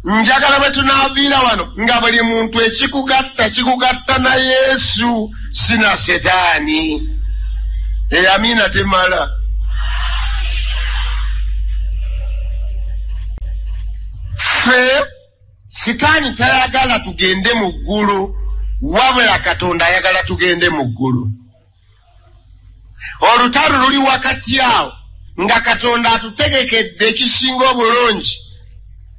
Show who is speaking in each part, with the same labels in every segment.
Speaker 1: Njagala bwe tunaaviira wano nga buli muntu ekikugatta kikugatta na Yesu, si na Setaani. Amiina temala. Ffe Sitaani tayagala tugende mu ggulu, wabula Katonda ayagala tugende mu ggulu. Olutalo luli wakati awo nga Katonda atutegekedde ekisinga obulungi,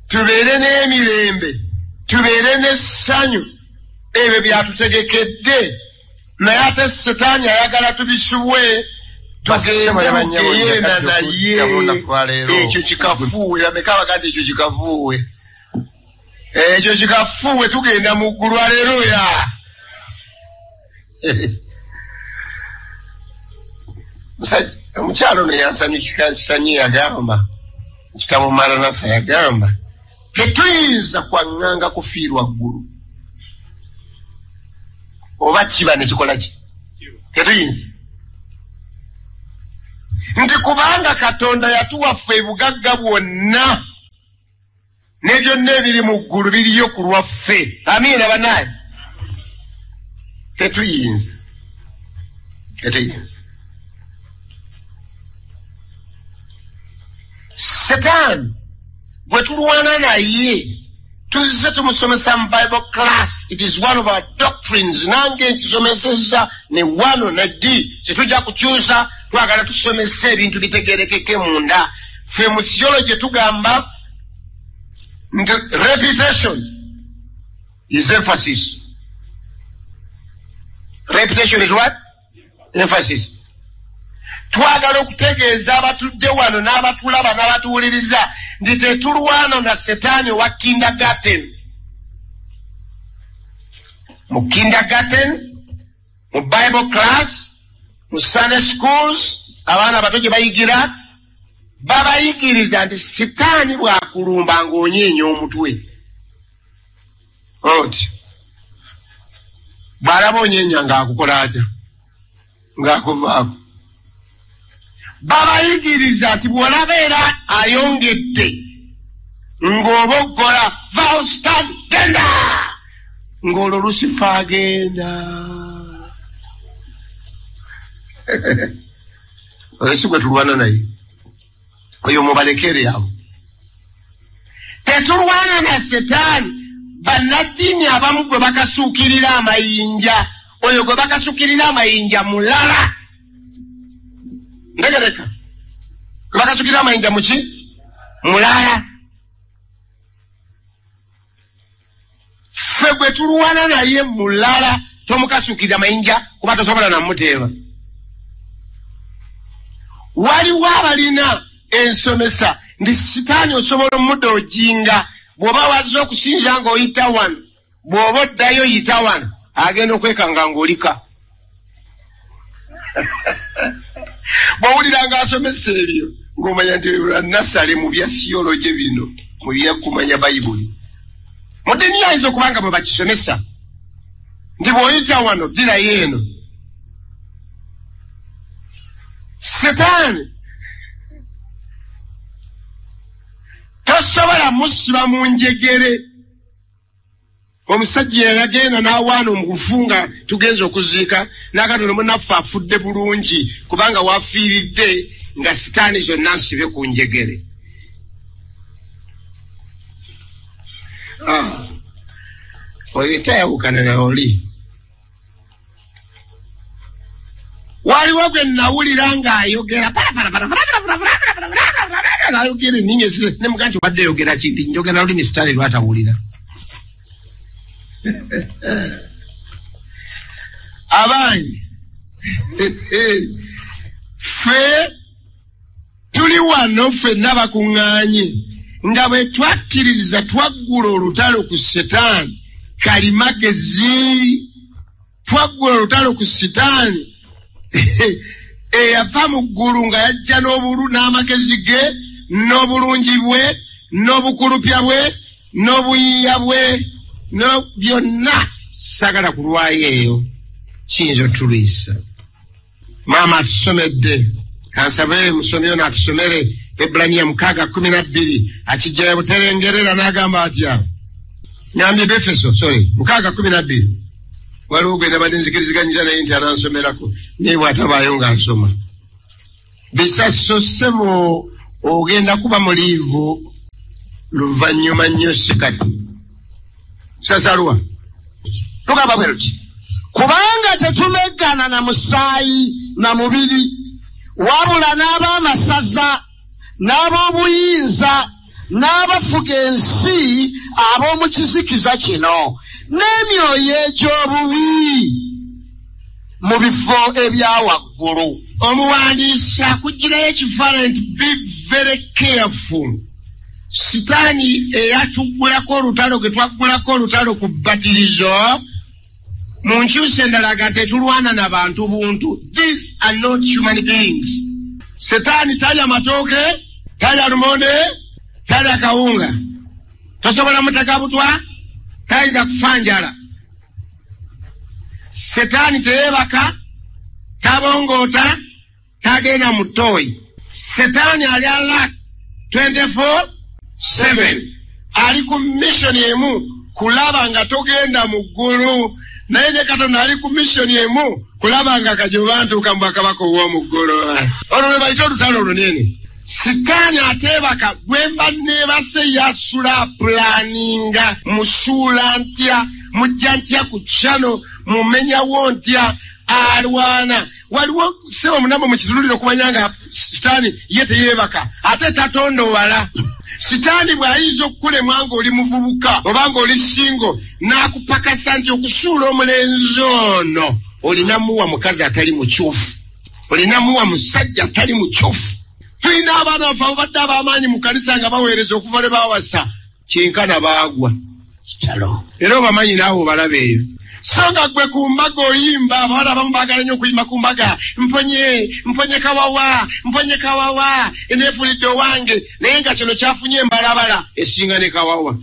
Speaker 1: tubeere n'emirembe, tubeere n'essanyu, ebyo byatutegekedde. Naye ate Setaani ayagala tubisubwe, tugende mu ggeyeena naye. Ekyo kikafuuwe. Bameka abaga nti ekyo kikafuuwe? Ekyo kikafuuwe, tugenda mu ggulu. Aleluya. Omukyalo ono yansanyukikasanyu yagamba mu kitabo Maranatha, yagamba tetuyinza kwaŋŋanga kufiirwa ggulu, oba kiba ne kikola ki, tetuyinza. Nti kubanga Katonda yatuwa ffe ebugagga bwonna ne byonna ebiri mu ggulu biriyo ku lwaffe. Amiina bannange. Tetuyinza, tetuyinza. Setaani gwe tulwana naye tuzze tumusomesa mu Bible class. It is one of our doctrines. Nange nkisomesezza ne wano ne ddi, tetujja kukyusa, twagala tusomese ebintu bitegerekeke munda. Ffe mu theology tugamba nti repetition is emphasis. Repetition is what? Emphasis. Twagala okutegeeza abatudde wano n'abatulaba n'abatuwuliriza nti tetulwana na Setaani owa kindergarten. Mu kindergarten, mu Bible class, mu Sunday schools, abaana abato gye bayigira, babayigiriza nti Sitaani bw'akulumba ng'onyeenya omutwe. Oti bw'alaba onyeenya ng'akukola atya? Ng'akuvaako. Babayigiriza nti bw'olaba era ayongedde ng'oboggola vaawo Sitaani genda, ng'olwo Lusifa agenda. Oyo si gwe tulwana naye, oyo mubalekere abo. Tetulwana na Setaani. Bannaddiini abamu gwe bakasuukirira amayinja, oyo gwe bakasuukirira amayinja mulala. Ntegereka, gwe bakasuukirira amayinja muki? Mulala. Ffe gwe tulwana naye mulala, tomukasuukirira mayinja kuba tosobola namuteeba. Waliwo abalina ensomesa nti Sitaani osobola omudojinga, bw'oba wazze okusinza ng'oyita wano, bw'oba oddayo yita wano, agenda okwekanga ng'olika. Bw'owulira ng'asomesa ebyo ng'omanya nti nasale mu bya theology bino, mu byakumanya Bayibuli. Mu ddiini ayinza okuba nga bwe bakisomesa nti bw'oyita wano ddirayo eno. Setaani tosobola musiba mu njegere. Omusajja yagenda n'awaana omukufu nga tugenze okuziika, n'akatono munnaffe afudde bulungi kubanga wafiiridde nga Sitaani zonna nsibe ku njegere. Oyo tayawukana na oli. Waliwo gwe nawulira ng'ayogera ayogera ennimi ne mugaa nti obadde oyogera ki, nti njogera lulimi Sitaani lwatawulira. Abangi ffe tuli wano ffenna bakuŋŋaanye nga bwe twakkiriza twaggula olutalo ku Setaani kalimagezi, twaggula olutalo ku Sitaani eyava mu ggulu nga yajja n'amagezi ge n'obulungi bwe n'obukulupya bwe n'obuyiiya bwe byonna. Sagala kulwayo eyo, kiyinza otulwisa. Maama atusomedde, kansabe musomi ono atusomere Ebbulaniya 6:12 akijjayo buterengerera n'agamba atya? Nyambye Befeso, sorry, 6:12. Waliwo gwe nabadde nzikiriziganyiza naye nti anansomerako, naye bw'atabaayo nga nsoma. Bisaso ssebo ogenda kuba muliivu luvannyuma nnyo si kati. Sasalwa. Lugamba bwe luti.
Speaker 2: Kubanga tetumeggana na musaayi na mubiri, wabula n'ab'amasaza n'ab'obuyinza n'abafuga ensi ab'omu kizikiza kino n'emyoyo egy'obubi mu bifo ebya waggulu.
Speaker 1: Omuwandiisi akugirayo ekifaananyi nti be very careful. Sitaani eyatuggulako olutalo gwe twaggulako olutalo ku bbatirizo, mu nkyusa endala nga tetulwana na bantu buntu. These are not human beings. Sitaani talya matooke, talya lumonde, talya kawunga. Tosobola mutega butwa, tayinza kufa njala. Sitaani teyeebaka, tabongoota, tagenda mu ttooyi. Sitaani ali alert 24/7. Ali ku mission emu kulaba nga togenda mu ggulu. Naye ne Katonda ali ku mission emu kulaba nga kajoba ntuuka mu bwakabaka obw'omu ggulu. Olwo lwe bayita olutalo olunene. Sitaani ateebaka, bwe mba neebase yasula pulaninga, musuula ntya, mujja ntya ku channel, mumenyawo ntya, alwana. Waliwo ssebo munamwe mu kitululiro okumanya nga Sitaani ye teyeebaka, ate tatondowala. Sitaani bw'ayinza okukulemwa ng'oli muvubuka oba ng'oli singo, n'akupakasa nti okusuula omulenzi ono olina muwa mukazi atali mukyufu, olina muwa musajja atali mukyufu. Tulina abaana baffe ababadde ab'amaanyi mu kanisa nga baweereza okuva lwe baawasa, kyenkana baagwa.
Speaker 2: Kitalo.
Speaker 1: Era obamanyi naawe obalaba eyo. So nga ggwe ku mbaga oyimba, abawala abamu baagala nnyo okuyimba ku mbaga, mponye, mponye kawawa, mponye kawawa, eneefulidde owange, naye nga kino kyafunye embalabala esinga ne kawawa.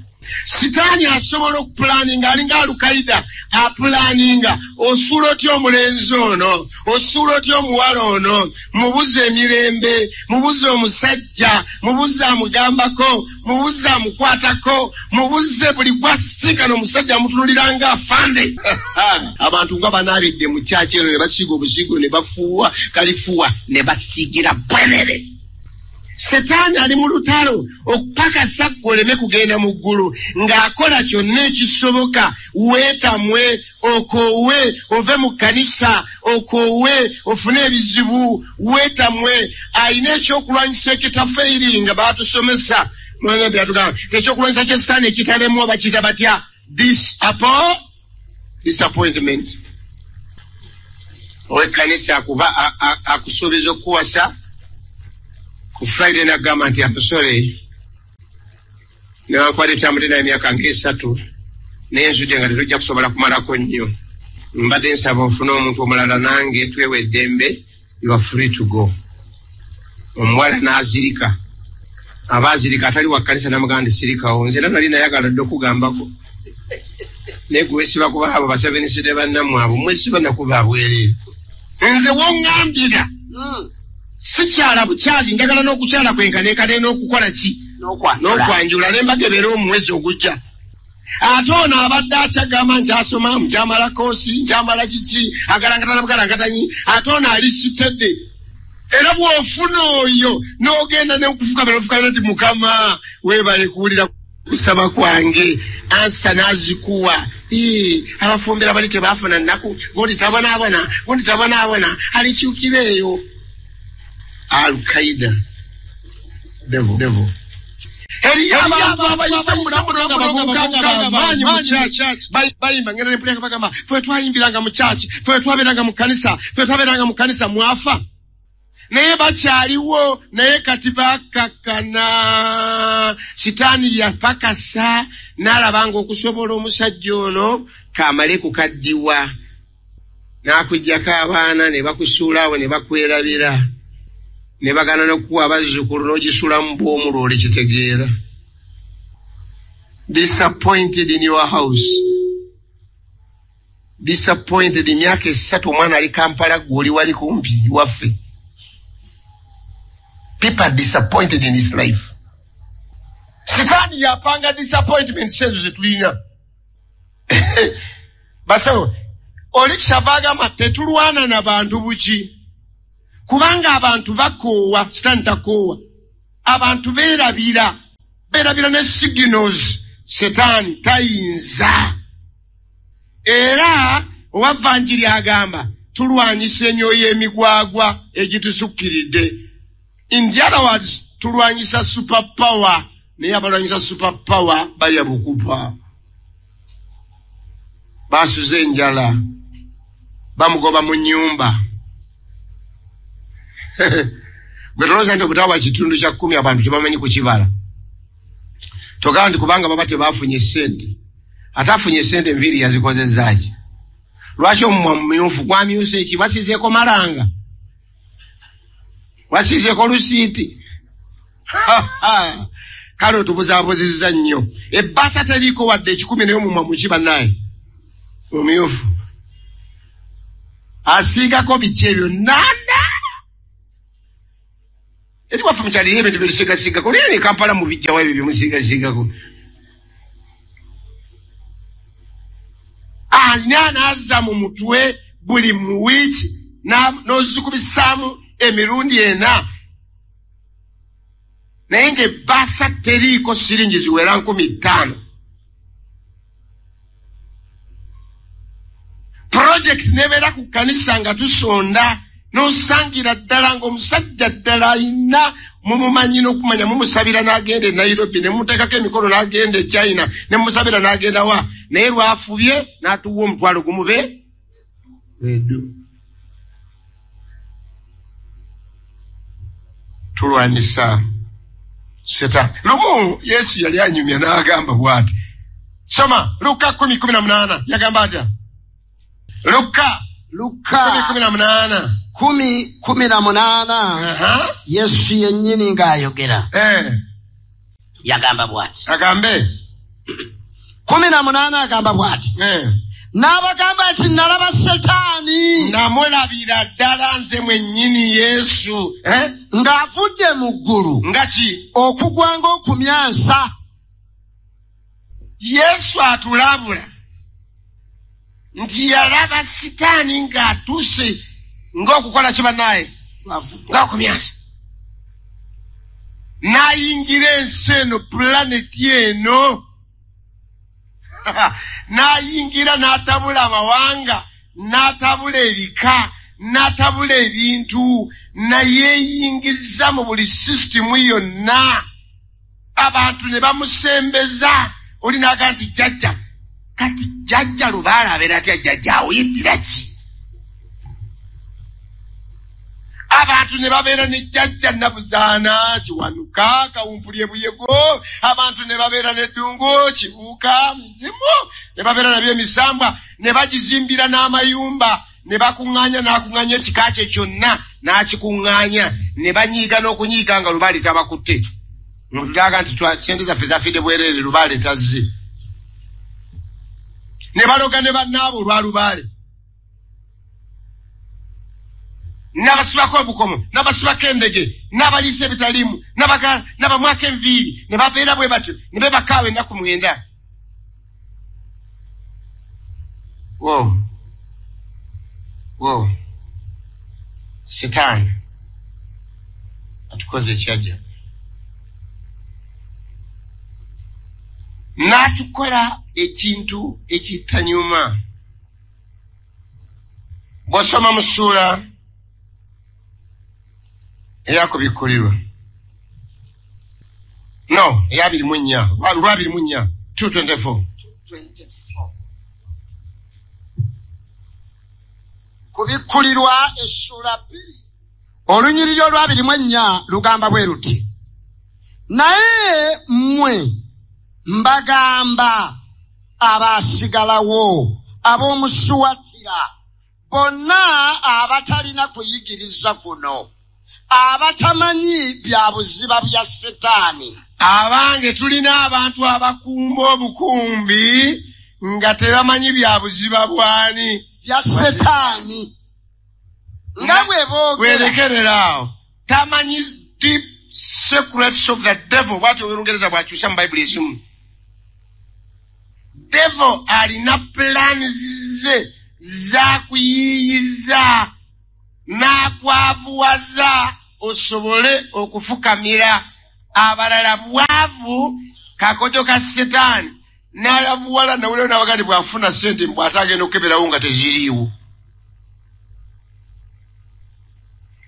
Speaker 1: Sitaani asobola okupulaninga, alinga Alukaida apulaninga, osuula otya omulenzi ono, osuula otya omuwala ono, mubuze emirembe, mubuze omusajja, mubuze amugambako, mubuze amukwatako, mubuze buli gwasinkana omusajja amutunulira nga afande. Abantu nga banaabidde mu kyaki eno ne basiiga obuzigo ne bafuuwa kalifuwa ne basiigira bwerere. Setaani ali mu lutalo okupakasa ggwe oleme kugenda mu ggulu, ng'akola kyonna ekisoboka weetamwe, okoowe, ove mu kkanisa, okoowe, ofune ebizibu, weetamwe. Alina ekyokulwanyisa ekitafeiringa baatusomesa. Mwana byatugamba ekyokulwanyisa kya Setaani ekitalemu bakiyita batya? Disappointment. Ow'ekkanisa akuba akusuubiza okukuwasa ku Friday n'agamba nti I'm sorry, newankubadde tutambudde naye emyaka ng'esatu, naye nzudde nga tetujja kusobola kumalako nnyo. Mbadde nsaba ofune omuntu omulala nange twewe eddembe, you are free to go. Omuwala n'azirika, aba azirika atali wa kkanisa n'amugamba nti sirikawo, nze era nali nayagala dda okugambako, naye gwe weesiba kuba abo baseveniside bannammwe abo, mwesiba nakuba bwereere. Nze w'oŋŋambira sikyala bukyazi, njagala n'okukyala kwenkanenkane n'okukola ki? N'okwanjula, ne mbaga ebeere omuwezi ogujja. Ate ono abadde akyagamba nkyasoma, nkyamala koosi, nkyamala kiki, agalangatana bugalangatanyi, ate ono ali sitedde. Era bw'ofuna oyo n'ogenda n'okufukamira ofukamira nti Mukama weebale kuwulira kusaba kwange, ansa n'azikuwa. Abafumbira bali tebaafuna nnaku, gundi tabonaabona, gundi tabonaabona, alikyukira eyo. Al-Qaeda, devil. Eriyo abantu abayise mu bulamu nga bavubuka nga bamaanyi mu church. Bayimba ngenda ne mpulira nga bagamba, ffe twayimbiranga mu church, ffe twabeeranga mu kkanisa, ffe twabeeranga mu kkanisa, mwafa. Naye bakyaliwo, naye kati bakakkana. Sitaani yapakasa n'alaba ng'okusobola omusajja ono kamale kukaddiwa, n'akuggyako abaana ne bakusuula awo ne bakwerabira, ne bagana n'okuwa abazzukulu n'ogisulamu bw'omulwo olikitegeera. Disappointed in your house. Disappointed emyaka 3 omwana ali Kampala ggwe oli wali kumpi waffe. People are disappointed in his life. Sitaani yapanga disappointment ezo zetulina. Basawo, oli kyava agamba tetulwana na bantu buki, kubanga abantu bakoowa, sitaani takoowa. Abantu beerabira, beerabira ne signals, sitaani tayinza. Era owavanjiri agamba tulwanyisa emyoyo emigwagwa egitusukkiridde. In the other words, tulwanyisa super power, naye abalwanyisa super power balya bukupa. Basuze enjala, bamugoba mu nnyumba. Gwe tolowooza nti obutawa kitundu kya 10 abantu tebamanyi kukibala. Togamba nti kubanga baba tebafunye ssente. Ate afunye ssente enviiri yazikozezza ki? Lwaki omumwa mumyufu gwamyuse ki? Wasiizeeko malanga? Wasiizeeko lusiiti? Kale otubuzaabuzizza nnyo. Ebbaasa teriiko wadde 1,000 naye omumwa muki bannaye? Mumyufu. Asiigako biki ebyo? Nanda! Eri waffe mu kyalo eriyo ebintu bye tusiigasiigako. Naye ne Kampala mubijjawo ebyo bye musiigasiigako. Alina n'azza mu mutwe buli mu wiiki n'ozikubisaamu emirundi 4. Naye ng'ebbaasa teriiko siringi ziwera 5,000. Project nebeera ku kkanisa nga tusonda, n'osangira ddala ng'omusajja ddala ayina mumumanyi n'okumanya, mumusabira n'agenda e Nairobi, ne mumuteekako emikono n'agenda e China, ne mumusabira n'agenda wa, naye lwafubye n'atuwa 10,000 be edu. Tulwanyisa setaani. Lumu Yesu yali anyumya n'agamba bw'ati, soma Luka 10:18, yagamba atya? Luka 10:18.
Speaker 2: 10:18. Yesu yennyini ng'ayogera. Yagamba bw'ati.
Speaker 1: Agambe.
Speaker 2: 18 agamba bw'ati. N'abagamba nti nalaba Setaani.
Speaker 1: Namulabira ddala nze mwennyini Yesu.
Speaker 2: Ng'avudde mu ggulu.
Speaker 1: Nga ki?
Speaker 2: Okugwa ng'okumyansa.
Speaker 1: Yesu atulabula nti yalaba Sitaani ng'atuuse ng'okukola ki bannaye? Ng'okumyansa. N'ayingira ensi eno, pulaneti eno. N'ayingira n'atabula amawanga, n'atabula ebika, n'atabula ebintu, nayeeyingiza mu buli sisitimu yonna. Abantu ne bamusembeza. Oli n'agamba nti jjajja, kati jjajja Lubaale abeera atya jjajja aweeddira ki? Abantu ne babeera ne jjajja Nabuzaana, Kiwanuka, Kawumpuli Ebuyego, abantu ne babeera ne Ddungu, Kibuuka, Mizimu, ne babeera nabyo emisambwa, ne bagizimbira n'amayumba, ne bakuŋŋaanya n'akuŋŋaanya ekika kye kyonna, n'akikuŋŋaanya, ne banyiiga n'okunyiiga nga Lubaale tabakutte. Omuntu n'agamba nti ssente zaffe zafiidde bwereere, Lubaale tazze. Ne baloga ne bannaabwe olwa Lubaale. N'abasibako obukomo, n'abasibako endege, n'abaliisa ebitaliimu, n'abamwako enviiri, ne babeera bwe batyo, ne beebakaawo ennaku 9. Wo, wo, Sitaani atukoze ekyajja. N'atukola ekintu ekitanyuma. Bw'osoma mu ssuula eyakubikkulirwa, no, eya 24, lwa 24, 2:24.
Speaker 2: Kubikkulirwa essuula 2 olunyiriri olwa 24 lugamba bwe luti, naye mmwe mbagamba abaasigalawo ab'omusuwatira bonna abatalina kuyigiriza kuno, abatamanyi bya buziba bya Setaani.
Speaker 1: Abange tulina abantu abakumba obukumbi nga tebamanyi bya buziba bwani?
Speaker 2: Bya Setaani. Nga bwe boogera.
Speaker 1: Werekerera awo. Tamanyi deep secrets of the devil. Bwatyo Olungereza bwakyusa mu Bayibuli ezimu. Devil alina plans ze zakuyiiyiza n'akwavuwaza osobole okufukamira abalala. Bwavu kakojo ka Setaani n'ayavuwala nawulira n'abagandi bw'afuna ssente mbw ate agenda okukeberawo nga teziriiwo.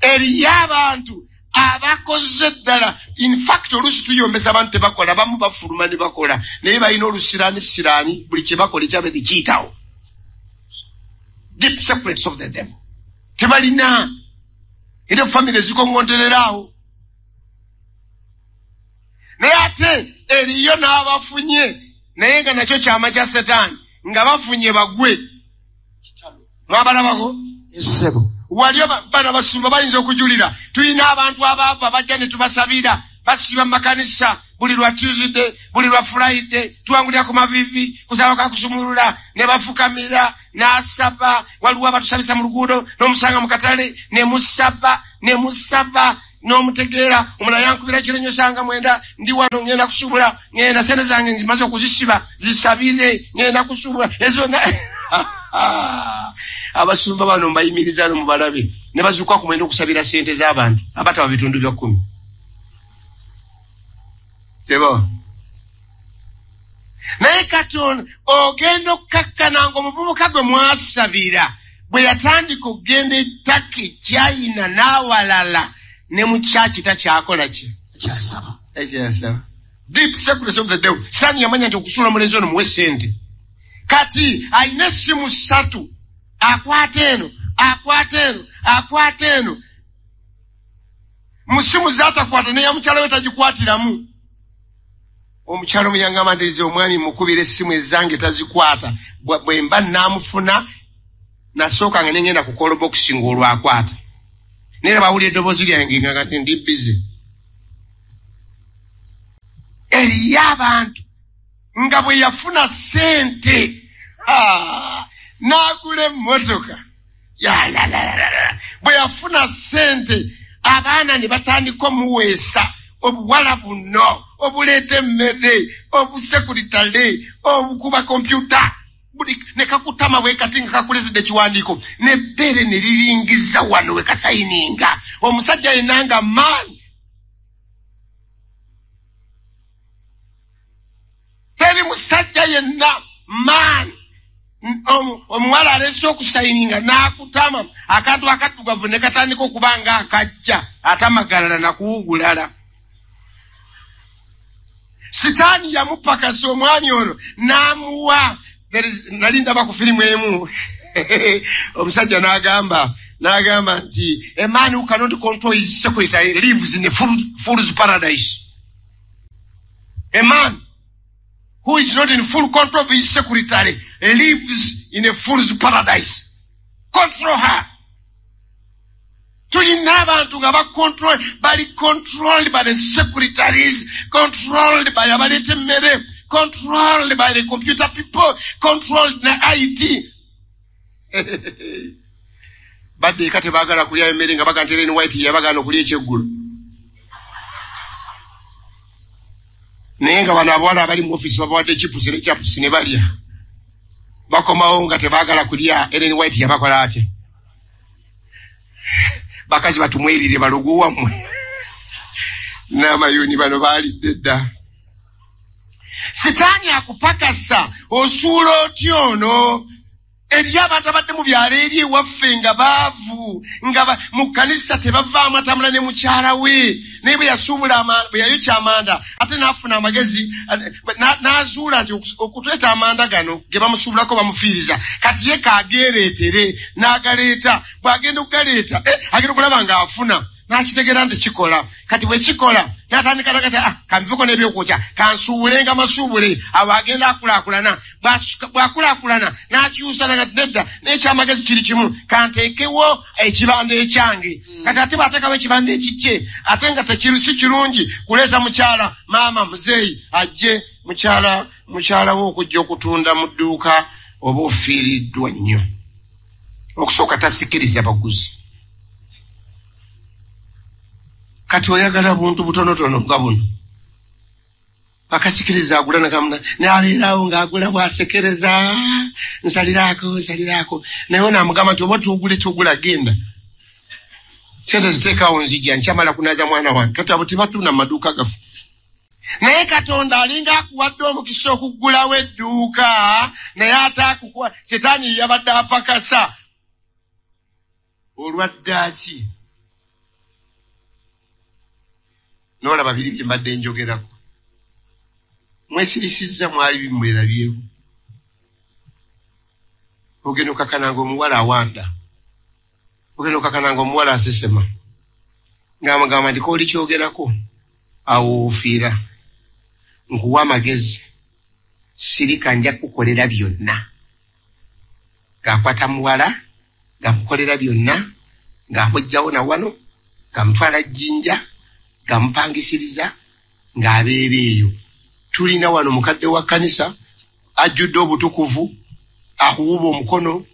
Speaker 1: Eriyo abantu abakoze ddala. In fact oluusi tuyombesa abantu tebakola, bamu bafuluma ne bakola, naye balina olusiraani siraani, buli kye bakola ekyabe tekiyitawo. Deep secrets of the devil tebalina, era famire zikoŋŋontereraawo. Naye ate eriyo n'abafunye, naye nga nakyo kyama kya Setaani, nga bafunye bagwe. Mwabalabako?
Speaker 2: Essebo.
Speaker 1: Waliyo bano abasumba bayinza okujulira. Tulina abantu abaavu abajja ne tubasabira, basiiba mu makanisa buli lwa Tuesday, buli lwa Friday, tuwangulira ku mavivi, kusaba ka kusumulula, ne bafukamira n'asaba. Waliwo abatusabisa mu luguudo, n'omusanga mu katale ne musaba ne musaba n'omutegeera. Omulala yankubira kiro nnyo sanga 9, ndi wano ngenda kusubula, ngenda sente zange nzimaze okuzisiba, zisabire, ngenda kusubula ezo. Abasumba bano mbayimiriza no mubalabe ne bazuuka ku 9 okusabira sente z'abantu abataba bitundu bya 10. Tebo. Naye Katonda ogenda okukkakkana ng'omuvubuka gwe mwasabira bwe yatandika okugenda e Turkey, China n'awalala, ne mu kyaki takyakola ki?
Speaker 2: Kyasaba.
Speaker 1: Ekyasaba. Deep secrets of the devil. Sitaani yamanya nti okusuula omulenzi ono muwe ssente. Kati alina essimu 3, akwata eno, akwata eno, akwata eno. Mu ssimu z'atakwata neya mukyala we tagikwatiramu. Omukyala omu yangamba nti nze omwami mukubira essimu ezange tazikwata. Bwe mba naamufuna, nasooka nga ne ngenda ku call box ng'olwo akwata. Naye bawulira eddoboozi lyange nga nti ndi busy. Eriyo abantu nga bwe yafuna ssente, n'agula emmotoka. Yalalalala. Bwe yafuna ssente, abaana ne batandika omuweesa obuwala buno obuleeta emmere, obusekuritale, obukuba kompyuta, buli ne kakutama bwe kati nga kakuleetedde ekiwandiiko, n'ebbeere ne liringiza wano we kasayininga. Omusajja yenna nga maani. Teri musajja yenna maani. Omuwala aleese okusayininga n'akutama akantu akaddugavu ne katandika okuba nga akajja atamagalala nakuwugulala. Sitaani yamupakasa omwami ono n'amuwa. Nali ndaba ku firimu emu omusajja n'agamba nti a man who cannot control his secretary lives in a fool's paradise. A man who is not in full control of his secretary lives in a fool's paradise. Control her. Tulina abantu nga bali controlled by the secretaries, controlled by abaleeta emmere, controlled by the computer people, controlled na IT. Badde eka tebaagala kulya emmere nga bagamba nti Ellen White yabagaana okulya ekyeggulo. Naye nga bano abawala abali mu ofiisi babawadde chipusi ne chapusi ne balya. Bakomawo nga tebaagala kulya. Ellen White yabakola atya? Bakazi batumwerire balogo wammwe. N'amayuuni bano baalidde dda. Sitaani akupakasa osuula otya ono? Eri abantu abadde mu byalo eri ewaffe nga baavu, nga mu kkanisa tebavaamu, atambula ne mukyala we. Naye bwe yasuubula bwe yayokya amanda, ate n'afuna amagezi, n'azuula nti okuleeta amanda gano ge bamusuubulako bamufiiriza. Kati ye kaageereetere, n'agaleeta. Bw'agenda okugaleeta, agenda okulaba ng'afuna. N'akitegeera nti kikola. Kati bwe kikola, n'atandika nakati, kanveko n'ebyokwokya, kansuubulenga masuubule. Awo agenda akulaakulana. Bw'akulaakulana, n'akyusa nakati nedda, n'ekyamagezi kiri kimu, kanteekewo ekibanda ekyange. Kati ate bw'ateekawo ekibanda ekikye, ate nga si kirungi kuleeta mukyala, maama muzeeyi ajje mukyala we okujja okutunda mu dduuka, oba ofiiriddwa nnyo. Okusooka tasikiriza baguzi. Kati oyagala buntu butonotono nga buno. Akasikiriza agula nakamuna n'abeerawo ng'agula bw'asekereza, nsaliraako nsaliraako. Naye ono amugamba nti oba tuogule togula, genda, sente ziteekawo, nzijja nkyamala kunaaza mwana wange. Kati abo tebatunda mu maduuka gaffe, naye Katonda alinga akuwadde omukisa okuggulawo edduuka, naye ate akukuwa Setaani yabadde apakasa olwaddaaki n'olaba biri bye mbadde njogerako. Mwesirisizza, mwali bimwerabyewo. Ogenda okakananga omuwala awanda, ogenda okakananga omuwala asesema, ng'amugamba nti kooli kyogerako awo ofiira. Nkuwa amagezi, sirika, nja kukolera byonna. Ng'akwata muwala, ng'amukolera byonna, ng'amugjawo na wano, ng'amutwala Jjinja, ng'amupangisiriza, ng'abeera eyo. Tulina wano mukadde wa kkanisa ajjudde obutukuvu, akuwuba omukono,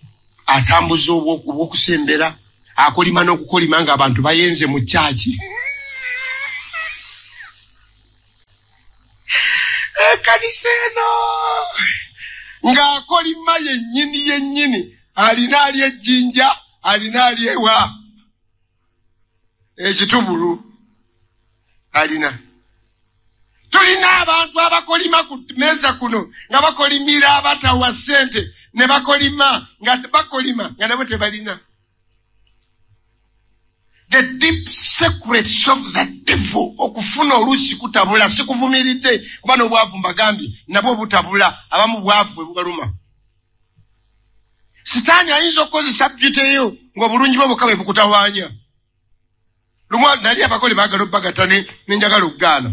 Speaker 1: atambuza obw'okusembera, akolima n'okukolima ng'abantu bayenze mu kyaki. Ekkanisa eno ng'akolima yennyini yennyini, alina ali ejjinja, alina ali ewa ekitubulu, alina. Tulina abantu abakolima ku meeza kuno nga bakolimira abatawa ssente, ne bakolima nga bakolima nga nabo tebalina. The deep secrets of the devil. Okufuna oluusi kutabula. Sikuvumiridde, kuba n'obwavu mbagambye nabwo butabula. Abamu bwavu bwe bubaluma. Sitaani ayinza okukozesa beauty yo ng'obulungi bwe bwokka bwe bukutawaanya. Lumu nali abagole baagala obbagatta, nenjagala okugaana,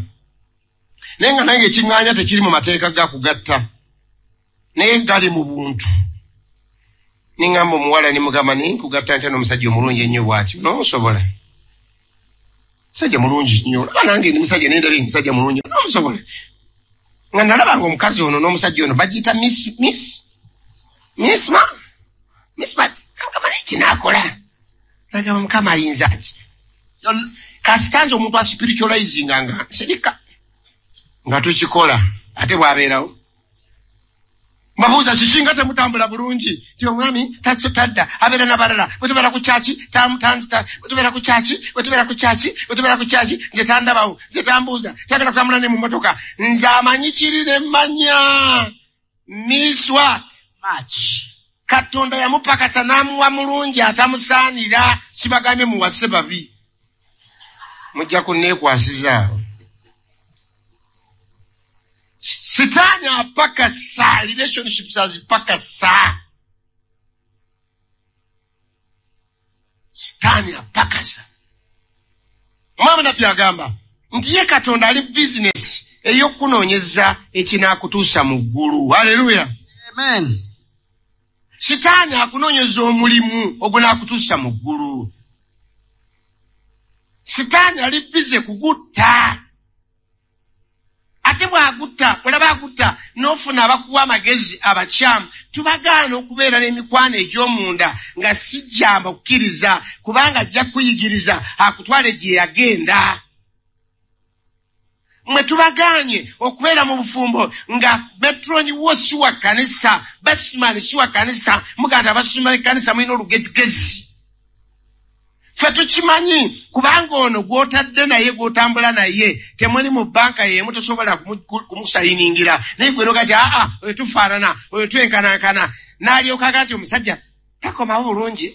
Speaker 1: naye nga nange ekiŋŋaanya tekiri mu mateeka ga kugatta, naye gali mu buntu. Niŋŋamba omuwala, nimugamba, naye nkugatta ntya n'omusajja omulungi ennyo bw'atyo? N'omusobola? Musajja mulungi nnyo, olaba nange ndi musajja, naye ndabye musajja mulungi, n'omusobola? Nga nalabanga omukazi ono n'omusajja ono bagiyita miss miss miss ma miss mat. Mukama, naye kinaakola? Nagamba, Mukama ayinza ki? Kasita nze omuntu aspiritualizinga nga nsirika nga tukikola, ate bw'abeerawo mbabuuza kiki nga temutambula bulungi? Ti omwami tadda, abeera nabalala. Bwe tubeera ku kyaki, bwe tubeera ku kyaki, bwe tubeera ku kyaki, bwe tubeera ku kyaki, nze tandabawo, nze tambuuza, kyagala kutambula ne mu motoka. Nze amanyi kiri ne mmanya miss what?
Speaker 2: Match.
Speaker 1: Katonda yamupakasa n'amuwa mulungi atamusaanira. Sibagambye muwase babi, mujja kunneekwasizaawo. Sitaani apakasa relationships, azipakasa. Sitaani apakasa. Omwami nabbi agamba nti ye Katonda ali bizinesi ey'okunoonyeza ekinaakutuusa mu ggulu. Haleluya!
Speaker 2: Amen.
Speaker 1: Sitaani akunoonyeza omulimu ogunaakutuusa mu ggulu. Sitaani ali busy kugutta, ate bw'agutta, olaba agutta n'ofuna abakuwa amagezi abakyamu. Tubagaana okubeera n'emikwano egy'omunda nga si gyamba okukkiriza, kubanga ajja kukuyigiriza akutwale gye yagenda. Mwe tubagaanye okubeera mu bufumbo nga matron wo si wa kkanisa, bestman si wa kkanisa. Muganda abasumba b'ekkanisa mulina olugezigezi. Ffe tukimanyi, kubanga ono gw'otadde naye, gw'otambula naye, temuli mu banka y'emu, tosobola kumusayiningira. Naye gwe noga nti aa, oyo tufaanana, oyo twenkanankana. N'alyoka aga nti omusajja takomawo bulungi.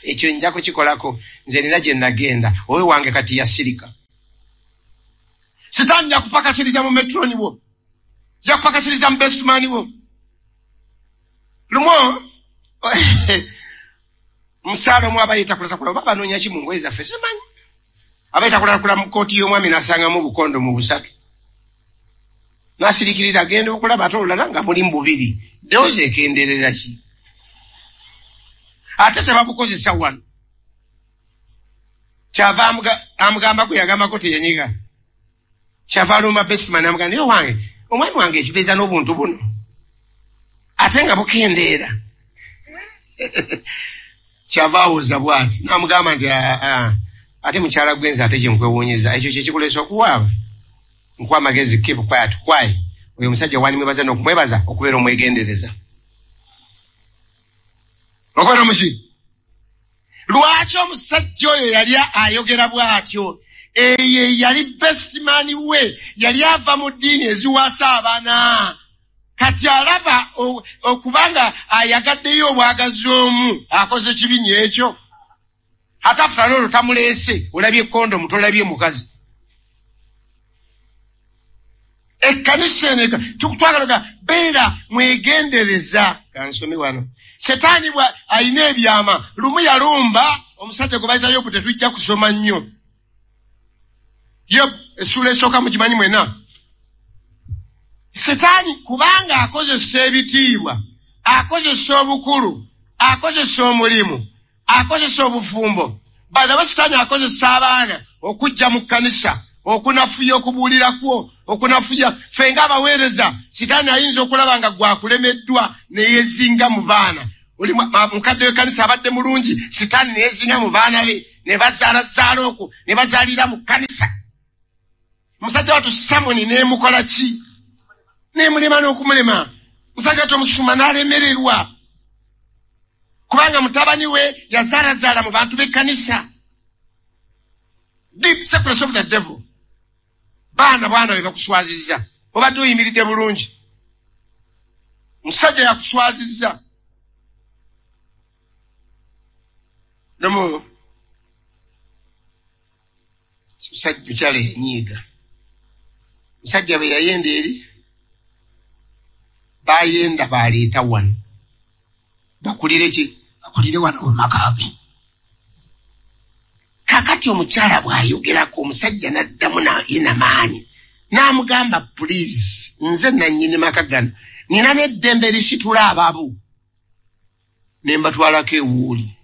Speaker 1: Ekyo nja kukikolako nze, nina gye nagenda, oyo wange kati yasirika. Sitaani yakupakasiriza mu matron wo, yakupakasiriza mu bestman wo. Lumu musaala omu aba yetakulatakula, oba banoonya ki mu ngoye zaffe simanyi, aba yetakulatakula mu kooti y'omwami, n'asangamu obukondo mu busatu, n'asirikirira. Agenda okulaba ate olulala nga muli mu bubiri. Doozi ekenderera ki? Ate tebabukozesa wano. Kyava amugambako, yagambako teyanyiga. Kyava alumba bestman, amugamba, naye wange omwami wange ekibeeza n'obuntu buno ate nga bukendeera. Kyava awoza bw'ati n'amugamba nti ate mukyala gwenze ate kyenkwewuunyiza ekyo kyekikuleesa okuwaaba nkuwa amagezi keep quiet. Why? Oyo omusajja wandimwebaza n'okumwebaza okubeera omwegendereza okubeera omuki. Lwaki omusajja oyo yali ayogera bw'atyo? Eyo yali best man we, yali ava mu ddiini eziwasa abaana. Kati alaba okubanga ayagaddeyo obwagazi omu akoze kibi nnyo ekyo. Ate afula olwo tamuleese, olabye kondomu tolabye mukazi. Ekkanisa eno twagalaga beera mwegendereza. Kansome wano. Setaani bwa alina ebyama, lumu yalumba omusajja gwe bayita Yobu, tetujja kusoma nnyo. Yobu essuula esooka mugimanyi mwenna. Setaani kubanga akozesa ebitiibwa, akozesa obukulu, akozesa omulimu, akozesa obufumbo. By the way, Setaani akozesa abaana okujja mu kkanisa, okunafuya okubuulira kwo, okunafuya ffe ng'abaweereza. Sitaani ayinza okulaba nga gwakulemeddwa ne yeezinga mu baana. Oli mukadde w'ekkanisa abadde mulungi, Sitaani ne yeezinga mu baana be, ne bazaalazaala okwo, ne bazaalira mu kkanisa. Musajja wattu Samoni n'emukola ki? N'emulema n'okumulema. Musajja wattu omusumba n'alemererwa kubanga mutabani we yazaalazaala mu bantu b'ekkanisa. Deep secrets of the devil. Baana bwana be bakuswazizza, obadde oyimiridde bulungi, musajja yakuswazizza. Nomu musajja mukyala yanyiiga, musajja bwe yayenda eri bayenda baleeta wano bakulire ki?
Speaker 2: Bakulire wano mu maka ge.
Speaker 1: Kakati omukyala bw'ayogerako omusajja n'addamu ye namaanyi n'amugamba, please, nze nannyini maka gano, nina n'eddembe erisitula ababo ne mbatwalako ewuuli,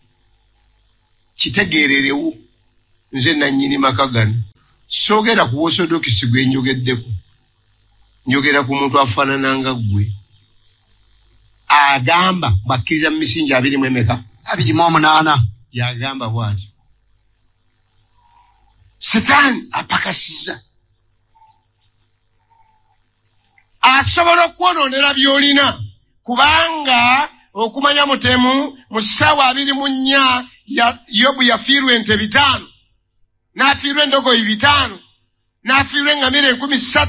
Speaker 1: kitegeererewo nze nannyini maka gano. Soogera ku wosodokisi gwe njogeddeko, njogera ku muntu afaanana nga ggwe agamba bw'akkiriza mu misingi 28.
Speaker 2: 28.
Speaker 1: Yagamba bw'ati, Sitaani apakasizza, asobola okwonoonera by'olina, kubanga okumanya mutemu mu ssaawa 24 Yobu yafiirwa ente 5, n'afiirwa endogoyi 5, n'afiirwa eŋŋamira 3,000,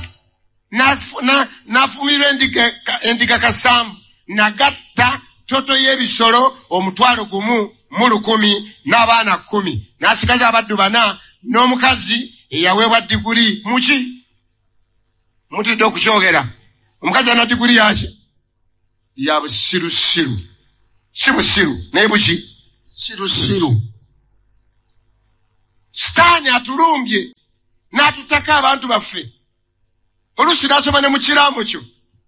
Speaker 1: n'afumirwa endiga 7,000, nagatta toto y'ebisolo 1,001,000 n'abaana 10, n'asigaza abaddu 4 n'omukazi eyaweebwa diguli muki. Mutidde okukyogera, omukazi alina diguli yaki? Ya busirusiru. Si busiru naye buki?
Speaker 2: Sirusiru.
Speaker 1: Sitaani atulumbye n'atutako abantu baffe, oluusi n'asoma ne mu kiraamo kyo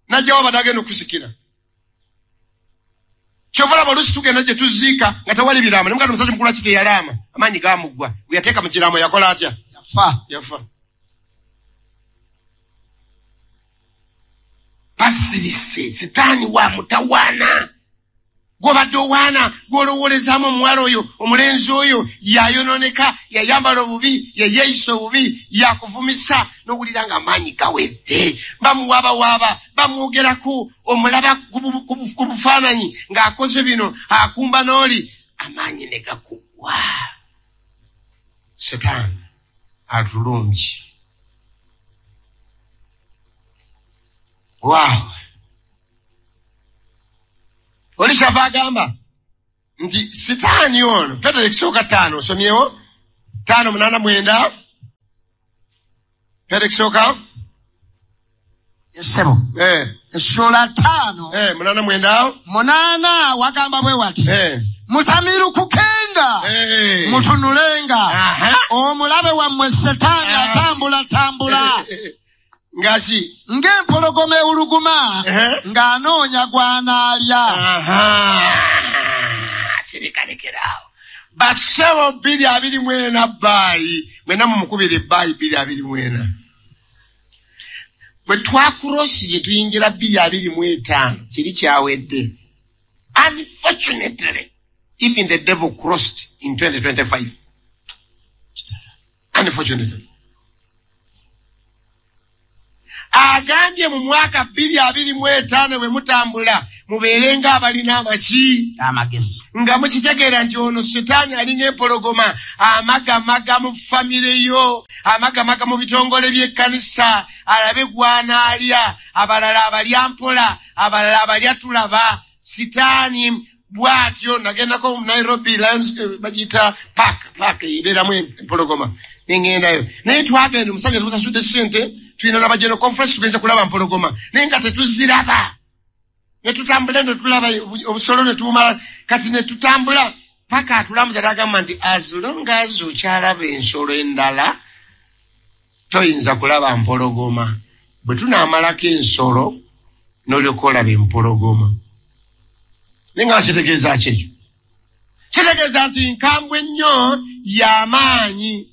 Speaker 1: n'ajjawo abadde agenda okusikira. Kyova olaba oluusi tugenda gye tuziika nga tewali biraamo, ne muganda omusajja mukulu lwaki teyalaama? Amaanyi gaamuggwa, bwe yateeka mu kiraamo yakola atya?
Speaker 2: Yafa.
Speaker 1: Basirise, Sitaani wa mutawaana. Gw'obadde owaana, gw'olowoolezaamu omuwala oyo, omulenzi oyo, yayonooneka, yayambala obubi, yeyeeyisa obubi, yakuvumisa, n'owulira ng'amaanyi gawedde. Bamuwaabawaaba, bamwogerako, omulaba ku bufaananyi ng'akoze bino, akumba n'oli, amaanyi ne gakuggwa. Sitaani atulumbye. Waaw. Oli kyava agamba nti Sitaani ono, Peetero ekisooka 5, osomyewo 5, 8, 9. Peetero ekisooka
Speaker 2: Essebo. Essuula 5.
Speaker 1: 8, 9.
Speaker 2: 8 wagamba bwe wati. Mutamirukukenga, mutunulenga, omulabe wammwe Setaani atambula tambula.
Speaker 1: Ngaki?
Speaker 2: Ng'empologoma ewuluguma, ng'anoonya gw'anaalya.
Speaker 1: Sirikalekerawo. Bassebo 2024 bbaayi, mwenna mumukubira ebbaayi 2024. Bwe twakurosi gye tuyingira 2025, kiri kyawedde. Unfortunately, Even the devil crossed in 2025, unfortunately. Agambye mu mwaka 2025 bwe mutambula mubeere ng'abalina amaki,
Speaker 2: amagezi,
Speaker 1: nga mukitegeera nti ono setaani alinga empologoma, amagamaga mu famire yo, amagamaga mu bitongole by'ekkanisa, alabe gwanaalya, abalala abalya mpola, abalala abalya tulaba. Sitaani bw'atyo. Nagendako mu Nairobi Lions, bagiyita park ebeeramu empologoma, nengendayo, naye twagenda, omusajja tumusasudde ssente, tulina naba general conference, tugenze kulaba mpologoma, naye nga tetuziraba. Ne tutambula ne tulaba obusolo ne tubumala. Kati ne tutambula paka atulamuza, tagamba nti as long as okyalaba ensolo endala toyinza kulaba mpologoma, bwe tunaamalako ensolo n'olyoka olaba empologoma. Naye nga kitegeeza ki ekyo? Kitegeeza nti nkambwe nnyo, y'amaanyi,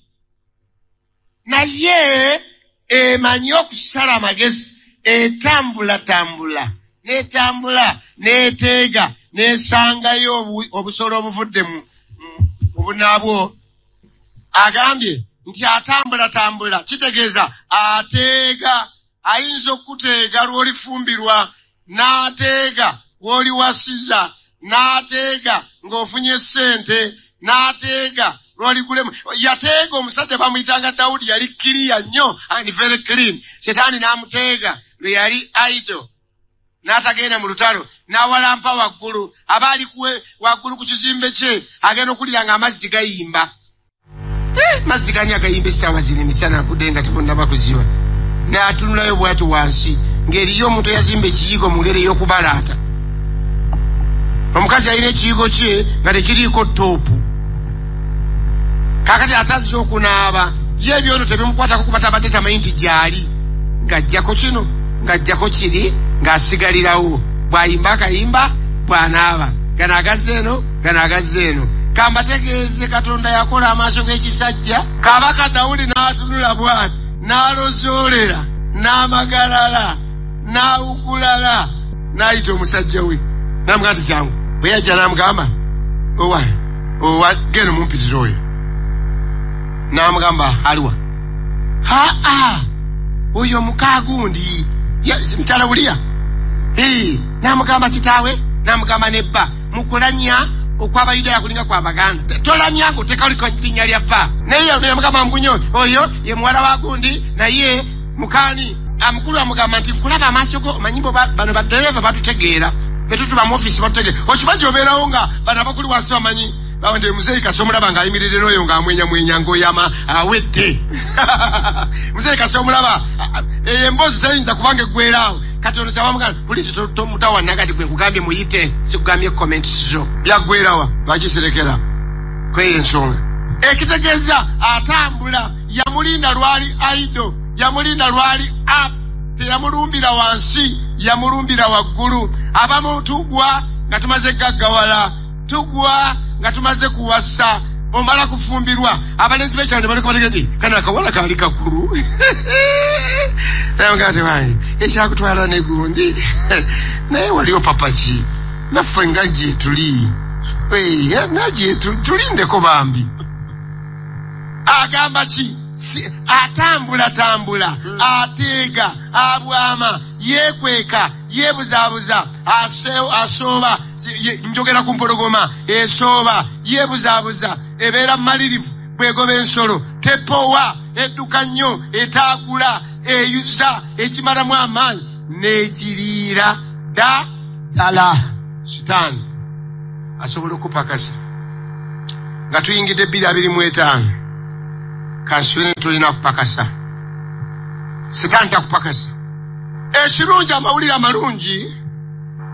Speaker 1: naye emanyi okusala amagezi, etambulatambula, netambula neteega, nesangayo obusolo obuvudde mu bunaabwo. Agambye nti atambulatambula, kitegeeza ateega, ayinza okuteega lw'olifumbirwa, n'ateega w'oliwasiza, n'ateega ng'ofunye ssente, n'ateega lw'oligulemu. Yateega omusajja bamuyitanga Dawudi, yali clear nnyo and very clean. Setaani n'amuteega lwe yali idle, n'atagenda mu lutalo, n'awalampa waggulu, aba ali waggulu ku kizimbe kye, agenda okulira nga amazzi gayimba. Mazzi gani agayimba essaawa zino emisana akudde nga tebonnaba kuziba? N'atunulayo bw'ati wansi, ng'eriyo omuntu eyazimba ekiyigo mu ngeri ey'okubalaata. Omukazi alina ekiyigo kye nga tekiriiko ttoopu. Kaakati ate azze okunaaba, ye ebyono tebimukwatako kuba tabadde tamanyi nti gy'ali, ng'ajjako kino, ng'ajjako kiri, ng'asigalirawo bw'ayimba akayimba, bw'anaaba, gano agazza eno, gano agazza eno. Kambategeeze, Katonda yakola amaaso g'ekisajja. Kabaka Dawudi n'atunula bw'ati, n'alozoolera, n'amagalala, n'awugulala, n'ayita omusajja we, n'amugamba nti jangu. Bwe yajja n'amugamba, owa owa, genda omumpitire oyo. N'amugamba aliwa? Aa, oyo mukaagundi mukyala Buliya. N'amugamba kitaawe, n'amugamba ne bba. Mukulanya okw'Abayudaaya kulinga kwa Baganda, tolamya ng'oteekaliko linnya lya bba. Naye yamugamba ngunyo oyo ye muwala wa gundi, naye mukaani amukulu amugamba nti nkulaba amaaso go, omanyi bo bano badereva batutegeera, betutuba mu ofiisi batutegeera. Okimanyi obeerawo nga bano abakuli wansi bamanyi bawa nti muzeeyi Kase omulaba ng'ayimirire n'oyo ng'amwenyamwenya ng'oyama awedde. Muzeeyi Kase omulaba, eyo emboozi teyinza kubanga eggwera awo. Kati ono kyabamugamba polisi tomutawanna, kati gwe kugambye muyite, sikugambye comments zo byaggwerawa, lwakiserekera kweyo ensonga. Ekitegeeza atambula, yamulinda lwali idle, yamulinda lwali up, teyamulumbira wansi, yamulumbira waggulu. Abamu tugwa nga tumaze gaggawala, tugwa nga tumaze kuwasa, omala kufumbirwa, abalenzi b'ekyalo ne baleka bategedde kano akawala kaali kakulu, nga wange ekyakutwala ne gundi, naye waliwo papaki naffe nga gyetuli naye tulindeko bambi. Agamba ki? Atambulatambula, ateega, abwama, yeekweka, yeebuzaabuza, asooba. Njogera ku mpologoma, esooba, yeebuzaabuza, ebeera malirivu bwegoba ensolo, tepowa, edduka nnyo, etaagula, eyuza, egimalamu amaanyi n'egiriira dda
Speaker 2: ddala.
Speaker 1: Sitaani asobola okupakasa nga tuyingidde 2025. Kansuubire tulina kupakasa, sitaani takupakasa. Ekirungi, amawulire amalungi,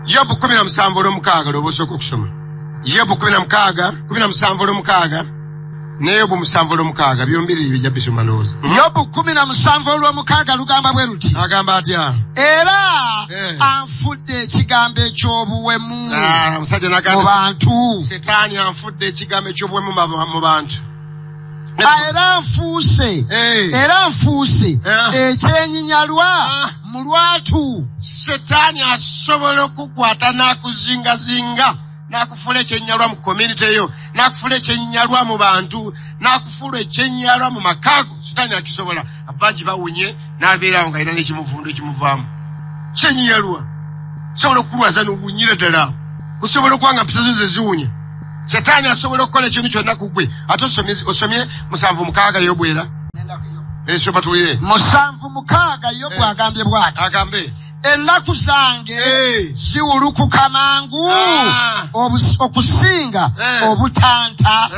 Speaker 1: Yobu 17 olwomukaaga, lwoba osooka okusoma Yobu 16, 17 olwomukaaga ne Yobu 7 olwomukaaga, byombiriri bijja bisoma ndowooza.
Speaker 2: Yobu 17 olwomukaaga lugamba bwe luti.
Speaker 1: Agamba atya?
Speaker 2: Era anfudde ekigambo eky'obuwemu
Speaker 1: Omusajja
Speaker 2: mu
Speaker 1: nagamba
Speaker 2: bantu.
Speaker 1: Setaani anfudde ekigambo eky'obuwemu mu bantu.
Speaker 2: Era nfuuse era nfuuse ekyenyinyalwa mu lwatu.
Speaker 1: Setaani asobola okukwata n'akuzingazinga. N'akufuula ekyenyinyalwa mu community yo, n'akufuula ekyenyinyalwa mu bantu, n'akufuula ekyenyinyalwa mu makaago. Sitaani akisobola. Abangi bawunye n'abeerawo ng'alina n'ekimuvundu ekimuvaamu. Kyenyinyalwa sobola okukulwaza n'owunyira ddala awo. Osobola okuba nga mpisa zo ze ziwunya. Setaani asobola okukola ekintu kyonna ku ggwe. Ate osomye 76 Yobu era esoma tuwulire.
Speaker 2: 76 Yobu agambye bw'ati.
Speaker 1: Agambe.
Speaker 2: Ennaku zange ziwulukuka mangu okusinga obutanta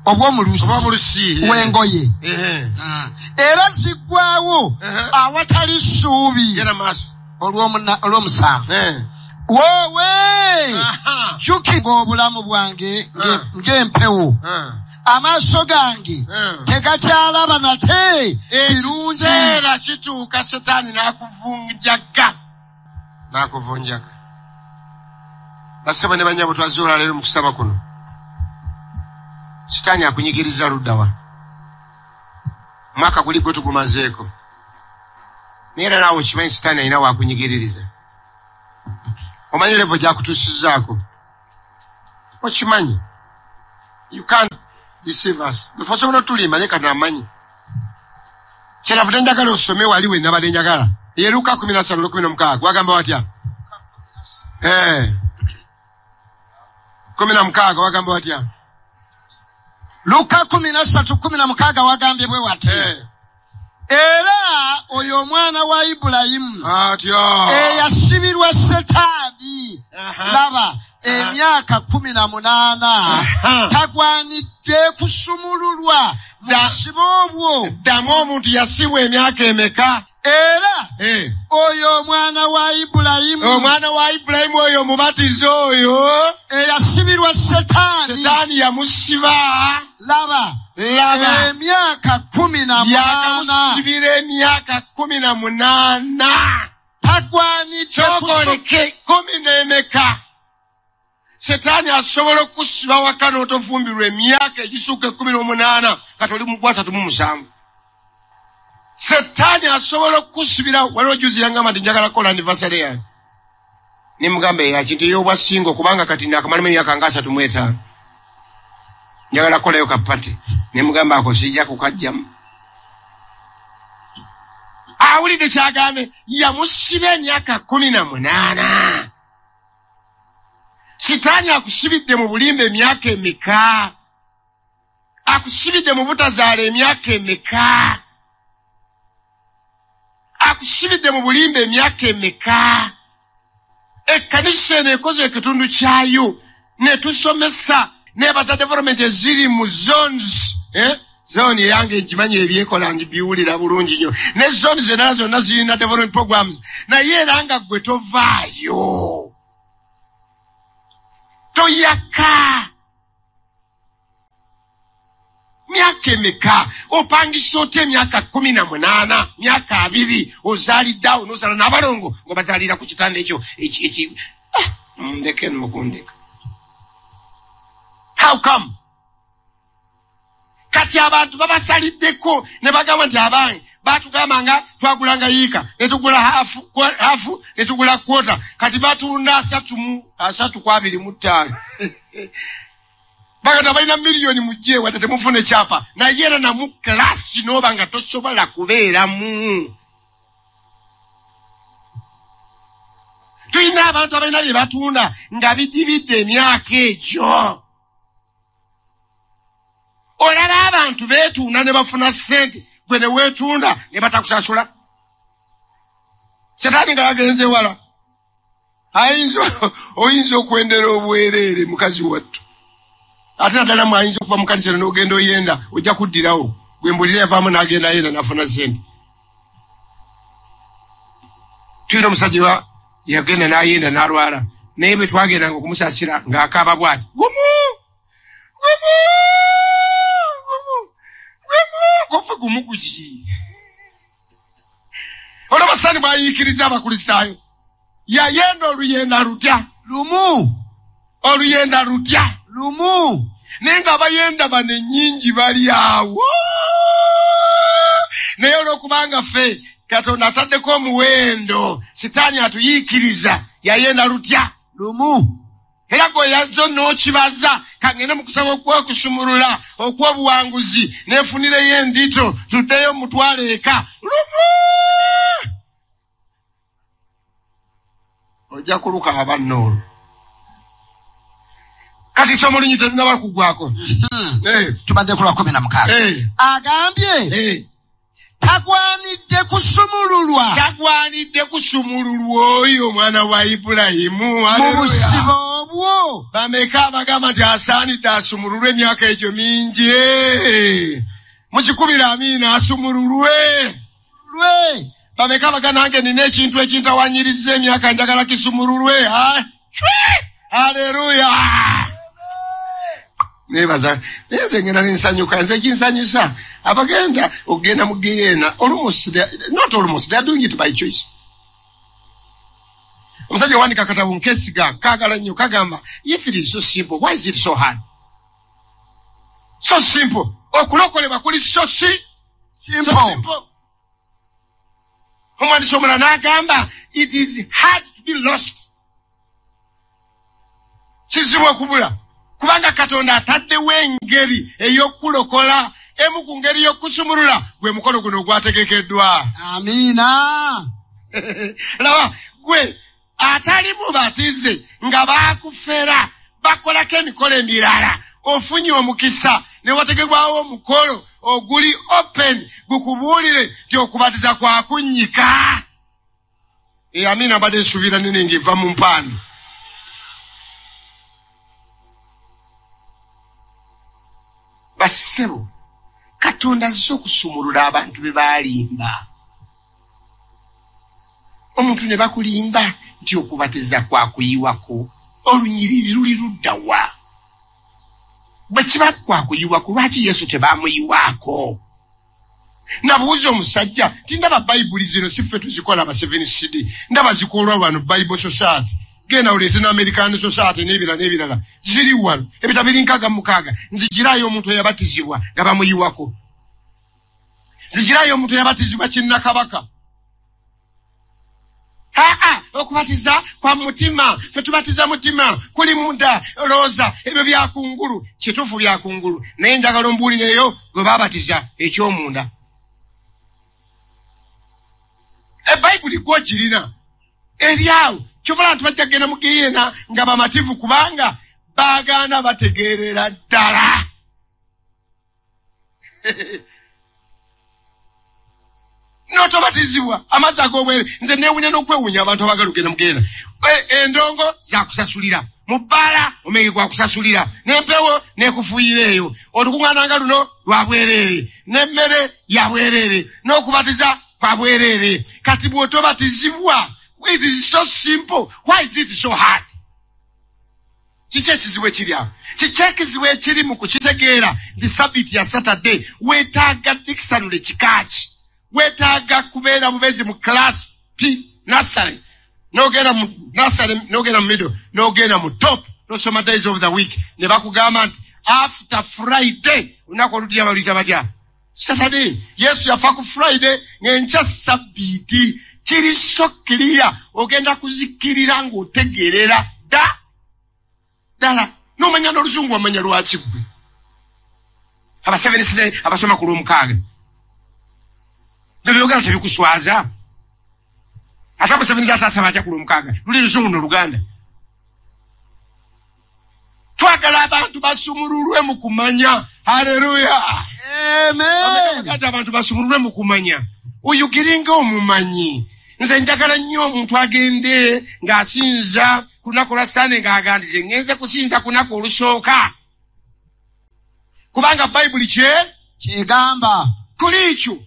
Speaker 2: obw'omulusi w'engoye. Era ziggwawo awatali ssuubi. Olw'omusanvu. Woowe jjukira obulamu bwange ng'empewo. Amaaso gange tegakyalaba nate birungi.
Speaker 1: Ekiseera kituuka Setaani n'akuvunjaga. N'akuvunjaga. Bassebo ne bannyabo, twazze olwaleero mu kusaba kuno. Sitaani akunyigiriza ludda wa? Mwaka guli gwe tugumazeeko. Naye era naawe okimanyi Sitaani alina waakunyigiririza. Omanyi level gy'akutuusizzaako. Okimanyi. You can't deceive us. Osobola otulimba naye kano amanyi. Kyenavudde njagala osome wali we nabadde njagala. Ye Luka 13:16. Wagamba watya? 16 wagamba watya?
Speaker 2: Luka 13:16 wagambye bwe wati. Era oyo omwana wa Ibulayimu eyasibirwa Setaani, laba emyaka 18 tagwanidde kusumululwa mu busibe obwo.
Speaker 1: Ddamu, omuntu yasibwa emyaka emeka?
Speaker 2: Era oyo omwana wa Ibulayimu,
Speaker 1: omwana wa Ibulayimu oyo omubatizo oyo
Speaker 2: eyasibirwa Setaani,
Speaker 1: Setaani yamusiba,
Speaker 2: laba emyaka 18,
Speaker 1: yakamusibira emyaka 18,
Speaker 2: tagwanidde.
Speaker 1: Kyokoleke 10 n'emeka. Setaani asobola okusiba waka n'otofumbirwa emyaka egisukka 18, kati oli mu gwa 37. Setaani asobola okukusibira. Waliwo juzi yangamba nti njagala kukola anniversary yange. Ne mugamba eyakintu ey'obwa single, kubanga kati naakamalamu emyaka nga 35. Njagala kukolayo ka party. Ne mugamba ako sijja kukajjamu. Awulidde kyagambe, yamusiba emyaka 18. Sitaani akusibidde mu bulimba emyaka emeka? Akusibidde mu butazaala emyaka emeka? Akusibidde mu bulimba emyaka emeka? Ekkanisa eno ekoze ekitundu kyayo ne tusomesa nebaza development eziri mu zones. Zone eyange ngimanyi, ebyekola ngibiwulira bulungi nnyo. Ne zones endala zonna zirina development programs, naye era nga ggwe tovaayo, toyaka. Myaka emeka opangisa otya emyaka 18, myaka 20, ozaalidde awo n'ozaala n'abalongo ng'obazaalira ku kitanda ekyo? Ndeke nokundeka. How come? Kati abantu babasaliddeko ne bagamba nti abange batugamba nga twagulanga yiika ne tugula hafu ne tugula kwota, kati batunda 3 ku 25. Bagata balina miliyoni mujje wadde temufuna ekyapa, naye era namu kilasi n'oba nga tosobola kubeeramu. Tulina abantu abalina bye batunda nga bidibidde emyaka egyo. Olaba abantu beetunda ne bafuna ssente, gwe ne weetunda ne batakusasula. Setaani nga yagenze wala. Oyinza okwendera obwereere, mukazi wattu. Ate naddala mwe ayinza okuva mu kanisa eno n'ogenda oyenda, ojja kuddirawo. Gwe mbulira yavaamu n'agenda yenda n'afuna ssente. Tulina omusajja yagenda n'ayenda n'alwala, naye bwe twagendanga okumusaasira ng'akaaba bw'ati, gumu gumu gumu gumu gufu gumu guki. Olaba Sitaani bw'ayiikiriza Abakristaayo. Yayenda oluyenda lutya?
Speaker 2: Lumu.
Speaker 1: Oluyenda lutya?
Speaker 2: Lumu.
Speaker 1: Naye nga bayenda bano ennyingi bali awo, naye olw'okubanga ffe Katonda ataddeko omuwendo, Sitaani atuyiikiriza. Yayenda lutya?
Speaker 2: Lumu.
Speaker 1: Era gwe yazzo n'okibaza, kangende mu kusaba okw'okusumulula okw'obuwanguzi, neefunireyo endito, tuddeyo mutwale eka. Lumu! Ojja kulukaaba nno olwo. Kati somo lunyi terunnaba kuggwako.
Speaker 2: Tubadde ku lwa 16. Agambye tagwanidde kusumululwa.
Speaker 1: Tagwanidde kusumululwa oyo omwana wa Ibulayimu.
Speaker 2: Mu busibe obwo.
Speaker 1: Bameka abagamba nti asaanidde asumululwe emyaka egyo mingi. Mukikubira amiina, asumululwe. Bameka abagamba nange nina ekintu ekintawanyirizza emyaka njagala kisumululwe. Haleluya. Nebaza, nze ngenda nensanyuka, nze kinsanyusa. Abagenda okugenda mu geyeena, almost, not almost, they are doing it by choice. Omusajja wandika akatabo nkesiga, kaagala nnyo, kagamba, if it is so simple, why is it so hard? So simple. Okulokolebwa kuli so simple. Omwandiisi omulala n'agamba, it is hard to be lost. Kizibu okubula. Kubanga Katonda ataddewo engeri ey'okulokola, emu ku ngeri y'okusumulula gwe mukono guno ogwategekeddwa.
Speaker 2: Amiina.
Speaker 1: Laba gwe atali mubatize nga baakufera bakolako emikolo emirala, ofunye omukisa ne wategebwawo omukolo oguli open gukubuulire nti okubatiza kwakunnyika. Amiina, mbadde nsuubira nene ng'eva mu mpando. Bassebo, Katonda azze okusumulula abantu be baalimba. Omuntu ne bakulimba nti okubatiza kwakuyiwako, olunyiriri luli ludda wa? Bwe kiba kwakuyiwako, lwaki Yesu tebaamuyiwaako? Nabuuza omusajja nti ndaba Bayibuli zino si ffe tuzikola aba 7CD, ndaba zikolwa wano Bible Society, genda oleete n'American Society n'ebirala n'ebirala, ziri wano ebitabo biri 66, nzigirayo omuntu eyabatizibwa nga bamuyiwako, nzigirayo omuntu eyabatizibwa kinnakabaka. Aa, okubatiza kwa mutima, ffe tubatiza mutima, kuli munda, olowooza ebyo byakungulu, kituufu byakungulu, naye njagala ombuulireyo gwe baabatiza eky'omunda. Ebayibuli gw'ogirina eri awo, kyova abantu bajja kugenda mu geyeena nga bamativu kubanga baagaana bategeerera ddala. N'otobatizibwa amazzi ag'obwere, nze neewunya n'okwewunya abantu abaagala okugenda mu geyeena. Endongo zakusasulira, mu bbaala omwenge gwakusasulira, n'empewo n'ekufuuyira eyo, olukuŋŋaana nga luno lwa bwereere, n'emmere ya bwereere, n'okubatiza kwa bwereere. Kati bw'otobatizibwa, it is so simple, why is it so hard? Kiki ekizibu ekiri awo? Kiki ekizibu ekiri mu kukitegeera nti sabbiiti ya Saturday weetaaga dikisanule kikaaki? Weetaaga kubeera bubeezi mu class P nursery, n'ogenda mu nursery, n'ogenda mu middle, n'ogenda mu top, n'osoma days of the week, ne bakugamba nti after Friday, olunaku oluddira baluyita batya? Saturday. Yesu yafa ku Friday ng'enkya sabbiiti. Kiri so clear, ogenda kuzikirira ng'otegeerera ddala. N'omanya n'oluzungu wamanya lwaki ggwe. Aba 7 abasoma ku Lwomukaaga. Byogera tebikuswaza. Ate aba 7 atasaba atya ku Lwomukaaga? Luli luzungu n'Oluganda. Twagala abantu basumululwe mu kumanya. Haleluya.
Speaker 2: Amen.
Speaker 1: Kati abantu basumululwe mu kumanya. Oyo giringa omumanyi. Nze njagala nnyo omuntu agende ng'asinza ku lunaku lwa Sande ng'agandize ngenze kusinza ku lunaku olusooka. Kubanga Bayibuli
Speaker 2: kyegamba.
Speaker 1: Kuli ekyo.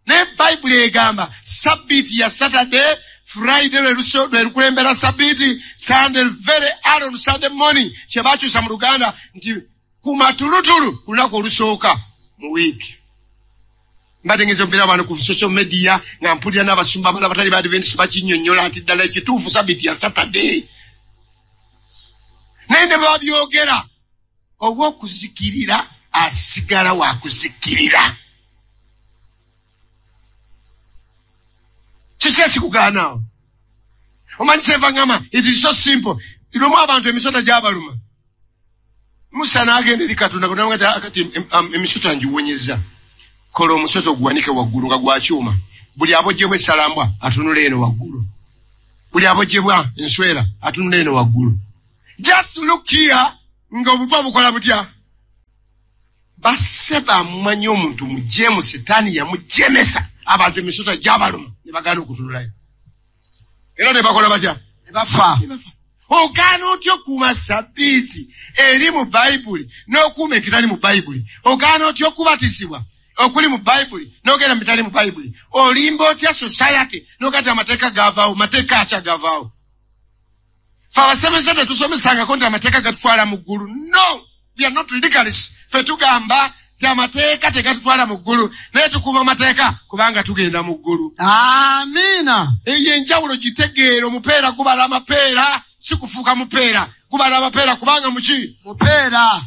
Speaker 1: Naye Bayibuli egamba sabbiiti ya Saturday, Friday lwe lukulembera sabbiiti, Sunday very early on Sunday morning, kye baakyusa mu Luganda nti ku matulutulu ku lunaku olusooka mu wiiki. Mbadde ngeza okubeera wano ku social media nga mpulira n'abasumba abalala abatali ba Adventist bakinnyonnyola nti ddala ekituufu sabbiiti ya Saturday. Naye ne babyogera ow'okuzikirira asigala wa kuzikirira. Kiki ekikugaana awo? Omanyi kyeva ngamba, it is so simple. Lumu abantu emisota gyabaluma. Musa n'agenda eri Katonda kati emisota ngiwonyeza. Kola omusota oguwanike waggulu nga gwa kyuma. Buli abojjebwa essalambwa atunula eno waggulu. Buli abojjebwa enswera atunula eno waggulu. Just look here nga obutwa bukola butya. Basse bamumanyi omuntu mujeemu, Sitaani yamujemesa abantu emisota gyabaluma ne bagaana okutunulayo. Era ne bakola batya?
Speaker 2: Ne bafa.
Speaker 1: Ogaana otya okuuma Ssabbiiti eri mu Bayibuli n'okuuma ekitali mu Bayibuli? Ogaana otya okubatizibwa okuli mu Bayibuli n'ogenda mu bitali mu Bayibuli? Olimba otya society n'ogaa nti amateeka gavaawo? Mateeka akya gavaawo? Ffe abasomesa tetusomesangako nti amateeka gatutwala mu ggulu. No, we are not legalists. Ffe tugamba nti amateeka tegatutwala mu ggulu, naye tukuuma amateeka kubanga tugenda mu ggulu.
Speaker 2: Amiina.
Speaker 1: Eyo enjawulo gitegeera. Omupeera gubala amapeera, si kufuuka mupeera. Gubala amapeera kubanga muki?
Speaker 2: Mupeera.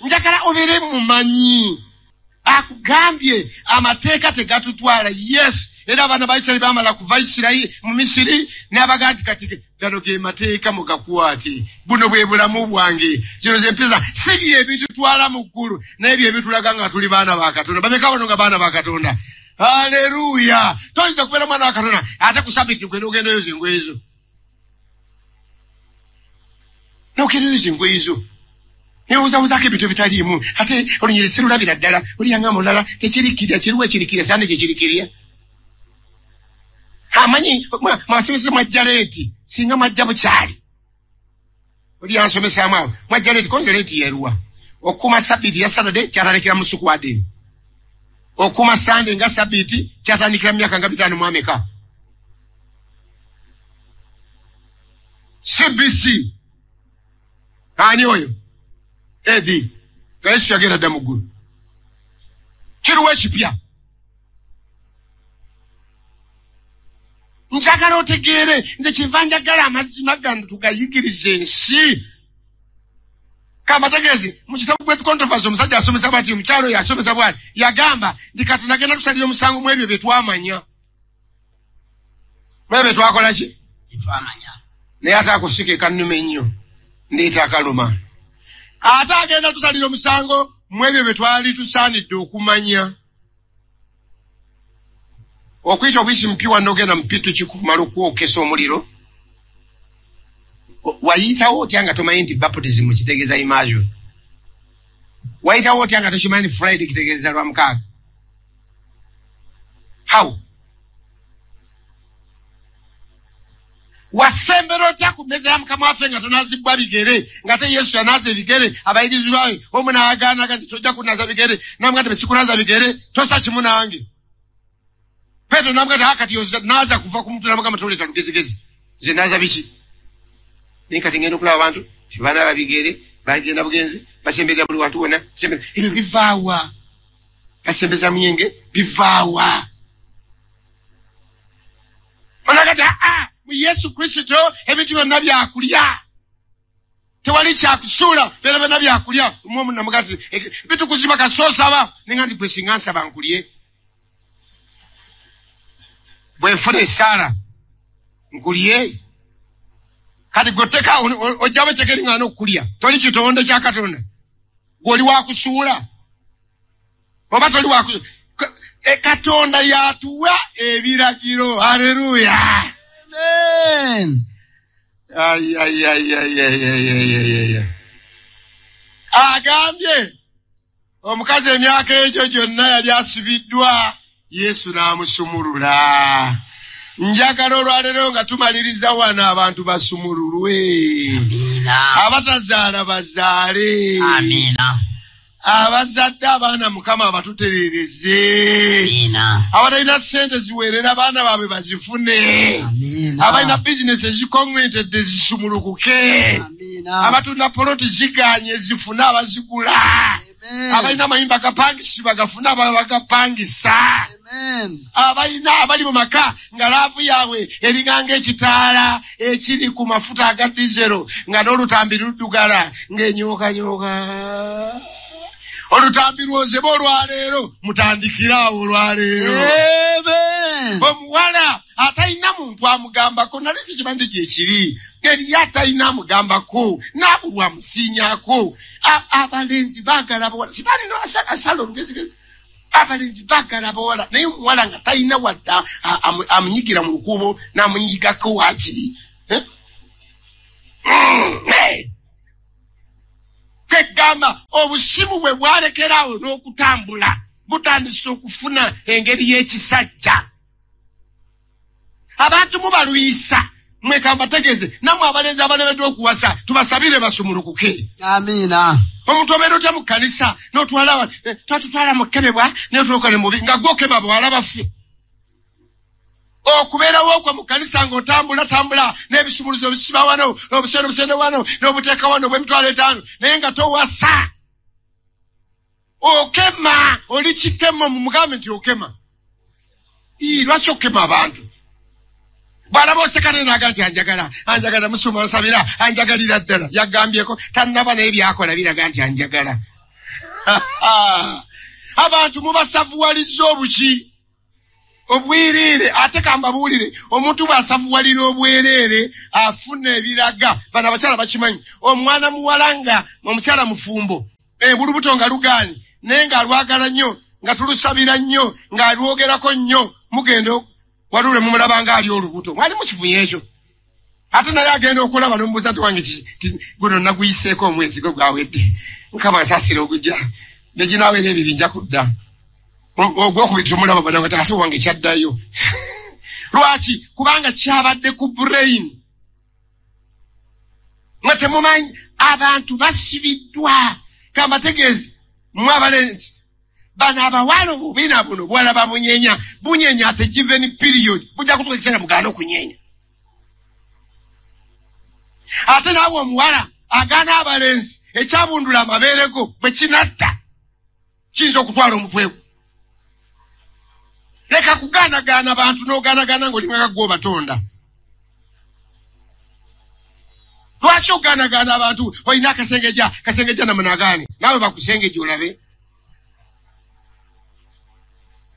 Speaker 1: Njagala obeere mumanyi. Akugambye amateeka tegatutwala. Yes, era abaana ba Isirayiri baamala kuva Isirayiri mu Misiri n'abagaa nti kati gano ge mateeka mugakwate, buno bwe bulamu bwange, zino ze mpisa. Si bye bitutwala mu ggulu, naye bye bitulaga nga tuli baana ba Katonda. Bameka wano nga baana ba Katonda? Haleluya! Toyinza kubeera mwana wa Katonda ate ku Sabbiiti gwe n'ogenda oyoza engoye zo. N'ogenda oyoza engoye zo. Nebuuzabuuzaako ebintu ebitaliimu, ate olunyiri sirulabira ddala, oliyanga mulala tekirikirya, kiriwo ekirikirya, sande kyekirikirya. Amanyi mwasomesa mwajja leeti, singa mwajja bukyali. Oli yansomesaamu awo, mwajja leeti, konze leeti yeruwa. Okuuma Sabbiiti ya Saturday kyatandikira mu lusuku wa Adeni. Okuuma Sande nga Sabbiiti kyatandikira mu myaka nga 5 mu ameka. CBC. Ani oyo? AD. Nga Yesu yagenda dda mu ggulu. Kiruwa ekipya. Njagala otegeere, nze kyenva njagala amazima gano tugayigirize ensi. Kamategeeze, mu kitabo Great Controversy omusajja asomesa bw'ati, omukyalo oyo asomesa bw'ati, yagamba nti Katonda agenda tusalira omusango mu ebyo bye twamanya. Mu ebyo bye twakola ki?
Speaker 2: Bye twamanya.
Speaker 1: Naye ate akusika ekannume ennyo, ndeeta akaluma. Ate agenda tusalira omusango mu ebyo bye twali tusaanidde okumanya. Okuyita obuyisi mupiwa n'ogenda mu pitu kikumala okwokesa omuliro. Wayitawo otya nga tomanyi nti baptism kitegeeza immersion? Wayitawo otya nga tokimanyi nti Friday kitegeeza lwa mukaaga? How? Wasembera otya ku mmeeza ya Mukama waffe nga tonaazibwa bigere, nga te Yesu yanaaza ebigere abayigirizwa be, omu n'agaana nti tojja kunaaza bigere, n'amugamba nti bwe sikunaaza bigere tossa kimu nange. Petero n'amugamba nti kati yoza naaza kuva ku mutwe, n'amugamba toleeta lugezigezi, nze naaza biki? Naye kati ngenda okulaba abantu tebanaaba bigere, bagenda bugenzi, basemberera buli wantu wonna, ebyo bivaawa? Basembeza muyenge, bivaawa? Onagati mu Yesu Kristo ebintu byonna byakulya, tewali kyakusuula, byonna byonna byakulya. Omu namugaa nti bitukuziba kasoosaba, nenga nti gwe singa nsaba nkulye. Bwe nfuna essaala nkulye. Kati gwe tteka ojjawo etteeka eriŋŋaana okukulya, toli kitonde kya Katonda, gwe oli wakusuula oba toli waku. Katonda yatuwa ebiragiro. Haleluya.
Speaker 2: Amen.
Speaker 1: Ay, ay, ay, ay, ay, ay, ay, ay, ay. Agambye omukazi emyaka egyo gyonna yali asibiddwa, Yesu n'amusumulula. Njagala olwaleero nga tumaliriza wano abantu basumululwe.
Speaker 2: Amiina.
Speaker 1: Abatazaala bazaale.
Speaker 2: Amiina.
Speaker 1: Abazadde abaana Mukama abatutereereze.
Speaker 2: Amiina.
Speaker 1: Abatalina ssente ziweerera abaana baabwe bazifune.
Speaker 2: Amiina.
Speaker 1: Abalina bizinesi ezikoŋŋwentedde zisumulukuke.
Speaker 2: Amiina.
Speaker 1: Abatunda poloti ziganye zifune abazigula.
Speaker 2: Amen.
Speaker 1: Abalina amayumba gapangisi bagafune abagapangisa.
Speaker 2: Amen.
Speaker 1: Abalina abali mu maka nga laavu yaabwe eringanga ekitaala ekiri ku mafuta aga dizero nga n'olutambi luddugala ng'enyookanyoka. Olutambi lwozeba olwaleero, mutandikire awo olwaleero.
Speaker 2: Amen. Amen.
Speaker 1: Omuwala atalina muntu amugambako, nali sikimanyi nti gyekiri, eriyo atalina amugambako n'abulwa amusiinyako. Abalenzi baagala abawala, sitaani no asala olugezigezi. Abalenzi baagala abawala, naye omuwala nga talina wadde amunyigira mu lukuubo n'amunyigako waakiri. Kwegamba obusimu bwe bwalekeraawo n'okutambula butandise okufuna engeri y'ekisajja. Abantu mubalwisa, mwe kambategeeze, nammwe abalenzi abalemeddwa okuwasa tubasabire basumulukuke.
Speaker 2: Amiina.
Speaker 1: Omuntu obeera otya mu kkanisa n'otwala twatutwala mu kkebebwa n'otulokole mubi nga gw'okeba bawala baffe. Okubeerawo okwo mu kkanisa ng'otambula tambula n'ebisumuluzo obisiba wano n'obusente obusente wano n'obuteeka wano obw'emitwalo 5, naye nga towasa. Okema, oli kikemo, mumugambe nti okema. Ii, lwaki okema abantu? Bw'alaba oseka naye n'agamba nti anjagala, anjagala, musuma nsabira, anjagalira ddala. Yagambyeko tannaba naye by'akola biraga nti anjagala. Abantu mubasavuwalizza obuki? Obwereere. Ate kambabuulire, omuntu bw'asavuwalira obwereere afuna ebiraga. Bano abakyala bakimanyi. Omwana muwala nga omukyala mufumbo, bulubuto nga lugaanyi, naye ng'alwagala nnyo, nga tulusabira nnyo, ng'alwogerako nnyo, mugenda waliwo lwe mumulaba ng'ali olubuto. Mwali mukifunye ekyo? Ate naye agenda okulaba n'omubuuza nti wange guno naguyiseeko omwezi gwe gwawedde, Mukama nsaasira ogujja ne ginaaweera ebiri nja kudda. Ogwokubiri tumulaba bwana nga ate wange kyaddayo. Lwaki? Kubanga kyabadde ku brain. Nga temumanyi abantu basibiddwa. Kambategeeze mmwe abalenzi, bano abawala obubina buno bwalaba bunyenya, bunyenya at a given period, bujja kutuuka ekiseera bugaana okunyenya. Ate naawe omuwala agaana abalenzi, ekyabundula amabeere go bwe kinatta kiyinza okutwala omutwe gwo. Leka kugaanagaana bantu n'ogaanagaana ng'olinga gwe obatonda. Lwaki ogaanagaana abantu? Olina akasengejja, kasengejja namunagaane, naawe bakusengejja olabe.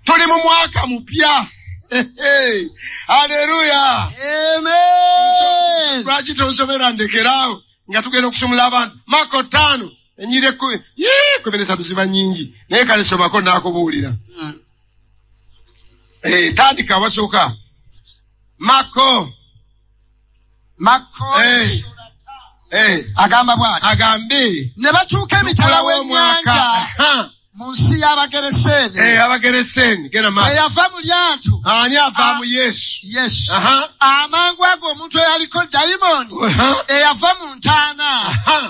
Speaker 1: Tuli mu mwaka mupya. Aleluya.
Speaker 2: Amen.
Speaker 1: Lwaki tonsomera ndekeraawo nga tugenda okusumula abantu? Mako 5 enyiri 10, yee, 13 ziba nnyingi, naye kale somako n'akubuulira. Tandika wasooka. Mako.
Speaker 2: Mako. Agamba bw'ati.
Speaker 1: Agambe.
Speaker 2: Ne batuuka emitala w'ennyanja mu nsi y'Abageresene.
Speaker 1: Abageresene. Genda maaso.
Speaker 2: Bwe yava mu lyato.
Speaker 1: Ani avaamu? Yesu.
Speaker 2: Yesu. Amangu ago omuntu eyaliko dayimooni eyava mu ntaana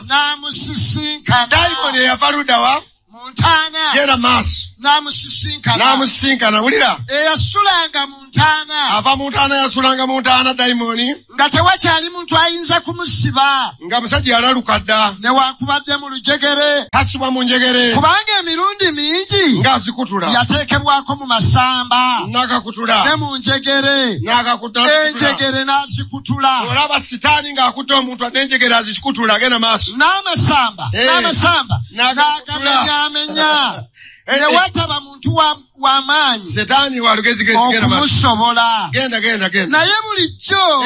Speaker 2: n'amusisinkana.
Speaker 1: Dayimooni eyava ludda wa?
Speaker 2: Mu ntaana.
Speaker 1: Genda maaso.
Speaker 2: N'amusisinkana.
Speaker 1: N'amusisinkana. Wulira.
Speaker 2: Eyasulanga mu ntaana.
Speaker 1: Ava mu ntaana, yasulanga mu ntaana dayimooni.
Speaker 2: Nga tewakyali muntu ayinza kumusiba.
Speaker 1: Nga musajja yalaluka dda.
Speaker 2: Newankubadde mu lujegere.
Speaker 1: Tasibwa mu njegere.
Speaker 2: Kubanga emirundi mingi.
Speaker 1: Ng'azikutula.
Speaker 2: Yateekebwako mu masamba.
Speaker 1: N'agakutula.
Speaker 2: Ne mu njegere.
Speaker 1: N'agakutula.
Speaker 2: Enjegere n'azikutula.
Speaker 1: Olaba sitaani ng'akutte omuntu n'enjegere azikutula. Genda maaso.
Speaker 2: N'amasamba. N'amasamba. N'agamenyaamenya. Ne wataba muntu w'amaanyi.
Speaker 1: Setaani wa lugezigezi. Genda maaso.
Speaker 2: Okumusobola.
Speaker 1: Genda, genda, genda.
Speaker 2: Naye bulijjo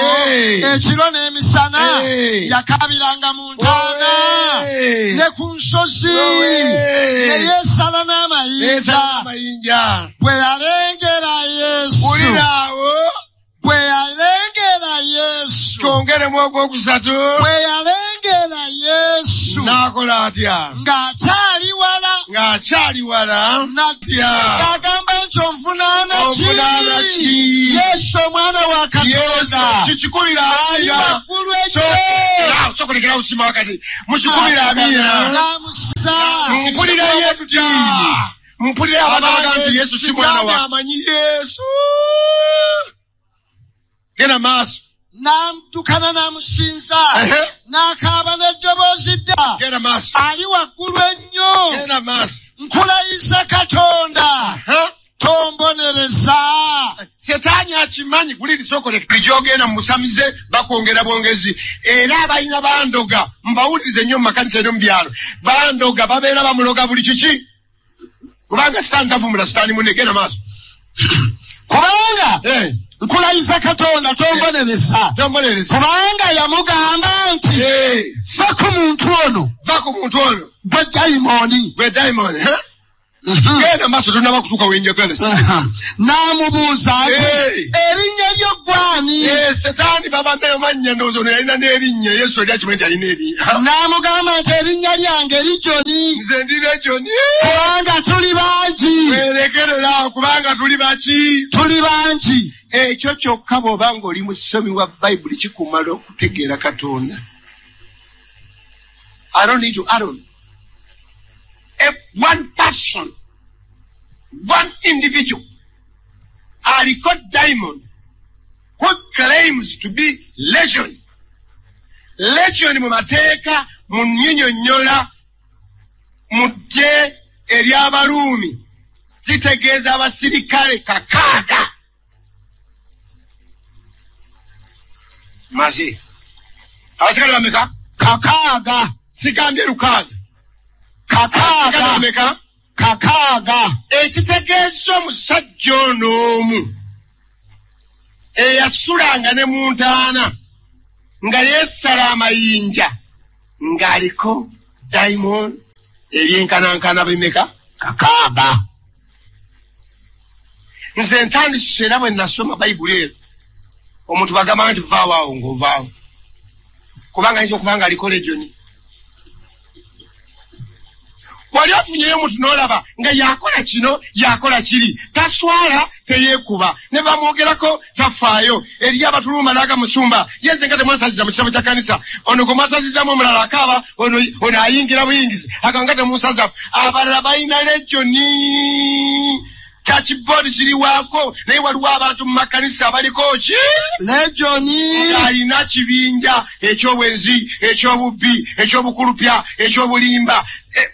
Speaker 2: ekiro n'emisana yakabiranga mu ntaana ne ku nsozi ne yeesala n'amayinja. Bwe yalengera Yesu.
Speaker 1: Wuliraawo.
Speaker 2: Bwe yalengera Yesu.
Speaker 1: Twongeremu ogwokusatu.
Speaker 2: Bwe yalengera Yesu.
Speaker 1: N'akola atya?
Speaker 2: Ng'akyali wala.
Speaker 1: Ng'akyali wala.
Speaker 2: Natya. Ng'agamba nti onvunaana ki?
Speaker 1: Onvunaana ki?
Speaker 2: Yesu omwana wa Katonda.
Speaker 1: Kikikubira
Speaker 2: Ali
Speaker 1: amiina.
Speaker 2: waggulu ennyo.
Speaker 1: Sokolekera busima wakati. Mukikubira amiina.
Speaker 2: N'amusiza.
Speaker 1: Mpulira Yesu ddiini. Mpulira abantu abagamba nti Yesu si mwana wa. Amanyi Yesu. Genda maaso.
Speaker 2: N'amuddukana n'amusinza. N'akaaba n'eddoboozi dda.
Speaker 1: Genda maaso.
Speaker 2: Ali waggulu ennyo.
Speaker 1: Genda maaso.
Speaker 2: Nkulayiza Katonda. Tombonereza.
Speaker 1: Setaani akimanyi kuli lisokole gy'ogenda mu busamize bakwongera bwongezi. Era abalina bandoga mbawulirize nnyo mu makanisa eno mu byalo. Bandoga babeera bamuloga buli kiki. Kubanga sitaani tavumula sitaani munne. Genda maaso.
Speaker 2: Kubanga Nedda, nkulayiza Katonda tombonereza, kubanga yamugamba nti va ku muntu ono,
Speaker 1: va ku muntu ono,
Speaker 2: gwe dayimooni,
Speaker 1: gwe dayimooni. Genda maaso, tonaba kutuuka wenjagala.
Speaker 2: N'amubuuza nti erinnya lyo gwani?
Speaker 1: Setaani babaddeyo mannya, ndowooza ono yalina n'erinnya. Yesu eri akimanyi nti alina erinnya.
Speaker 2: N'amugamba nti erinnya lyange Ligyoni,
Speaker 1: nze ndi Legioni,
Speaker 2: kubanga tuli bangi.
Speaker 1: Werekerera, kubanga tuli baki?
Speaker 2: Tuli bangi.
Speaker 1: Ekyo kyokka bw'oba ng'oli musomi wa Bayibuli kikumala okutegeera Katonda. I don't need to add on. One person, one individual, aliko demon who claims to be legion. Legion mu mateeka mu nnyinnyonnyola mu ggye ery'Abaruumi zitegeeza abasirikale 6. Mazi. Abasirikale bameka?
Speaker 2: 6.
Speaker 1: Sigambye 6.
Speaker 2: 6. 6.
Speaker 1: Ekitegeeza omusajja ono omu eyasulanga ne mu ntaana nga yeesala amayinja ng'aliko dayimooni ebyenkanankana bimeka?
Speaker 2: 6.
Speaker 1: Nze ntandise era bwe nasoma Bayibuli ero, omuntu bagamba nti vaawo awo ng'ovaawo, kubanga ayinza okuba nga aliko legioni. Wali ofunyeyo omuntu n'olaba nga yakola kino yakola kiri, taswala, teyeekuba, ne bamwogerako tafaayo. Eri abatulumba n'aga musumba yenze nga temwasaziza mu kitabo kya kanisa, ono gwe mwasazizaamu omulala akaaba, ono ayingira buyingizi agamba nga temusaza. Abalala balina legioni, church board kiri waako, naye waliwo abantu mu makanisa abaliko ki?
Speaker 2: Legioni.
Speaker 1: Alina kibinja eky'obwenzi, eky'obubbi, ekyobukulupya, ekyobulimba.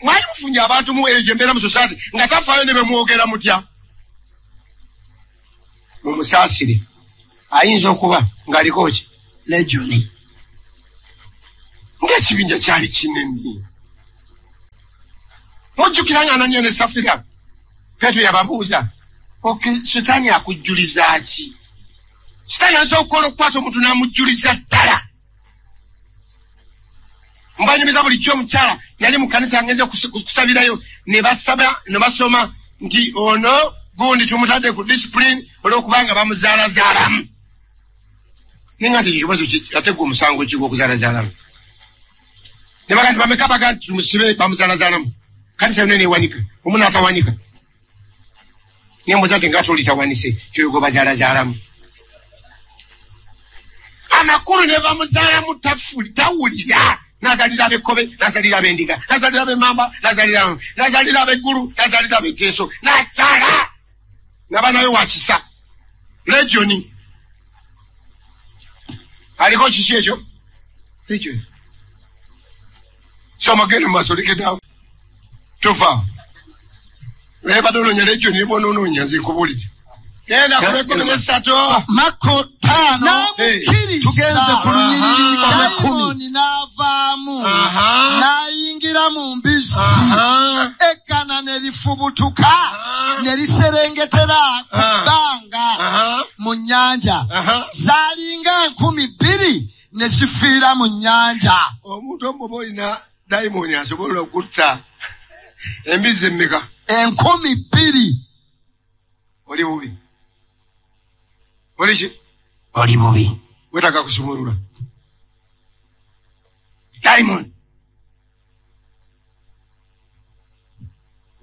Speaker 1: Mwali mufunye abantu mu eyo gye mbeera mu society nga tafaayo ne bemwogera mutya. Mumusaasire, ayinza okuba ng'aliko ki?
Speaker 2: Legioni.
Speaker 1: Ng'ekibinja kyali kinene. Mujjukira nga Ananiya ne Safira, Petero yababuuza, Sitaani akujjuliza ki? Sitaani ayinza okukola okukwata omuntu n'amujjuliza ddala. Mbanyumiza bulijjo omukyala yali mu kanisa ngenze kusabirayo, ne basaba ne basoma nti ono gundi tumutadde ku discipline olw'okubanga bamuzaalazaalamu. Ninga nti ekibuuzo ate gwe omusango ki gw'okuzaalazaalamu? Ne bagamba nti bameka baga nti tumusibe bamuzaalazaalamu. Kanisa yonna neewanika, omu n'atawanika. Nembuuza nti nga tolitawanise kyoyo gwe bazaalazaalamu. Amakulu ne bamuzaalamu tawulira. Nazalira ab'ekkobe, nazalira ab'endiga, nazalira ab'emmamba, nazalira ab'eggulu, nazalira ab'ekkeeso, nazaala naba nayo wa kisa. Legioni aliko kiki ekyo? Legioni. Soma genda mu maaso, lekedaawo tova. Naye badde onoonya legioni ne bw'onoonoonya nze nkubuulidde. Genda ku 13.
Speaker 2: Makko 5. Tugenze ku lunyiriri olw'ekumi.
Speaker 3: Dayimooni n'avaamu n'ayingira mu mbizzi, eggana ne lifubutuka ne liserengetera ku bbanga mu nnyanja. Zaalinga 2,000 ne zifiira mu nnyanja.
Speaker 1: Omuntu omu bw'oba olina dayimooni asobola okutta embizzi emmeka?
Speaker 2: 2,000.
Speaker 1: Oli bubi. Oli ki?
Speaker 2: Oli bubi.
Speaker 1: Weetaaga kusumulula. Diamond.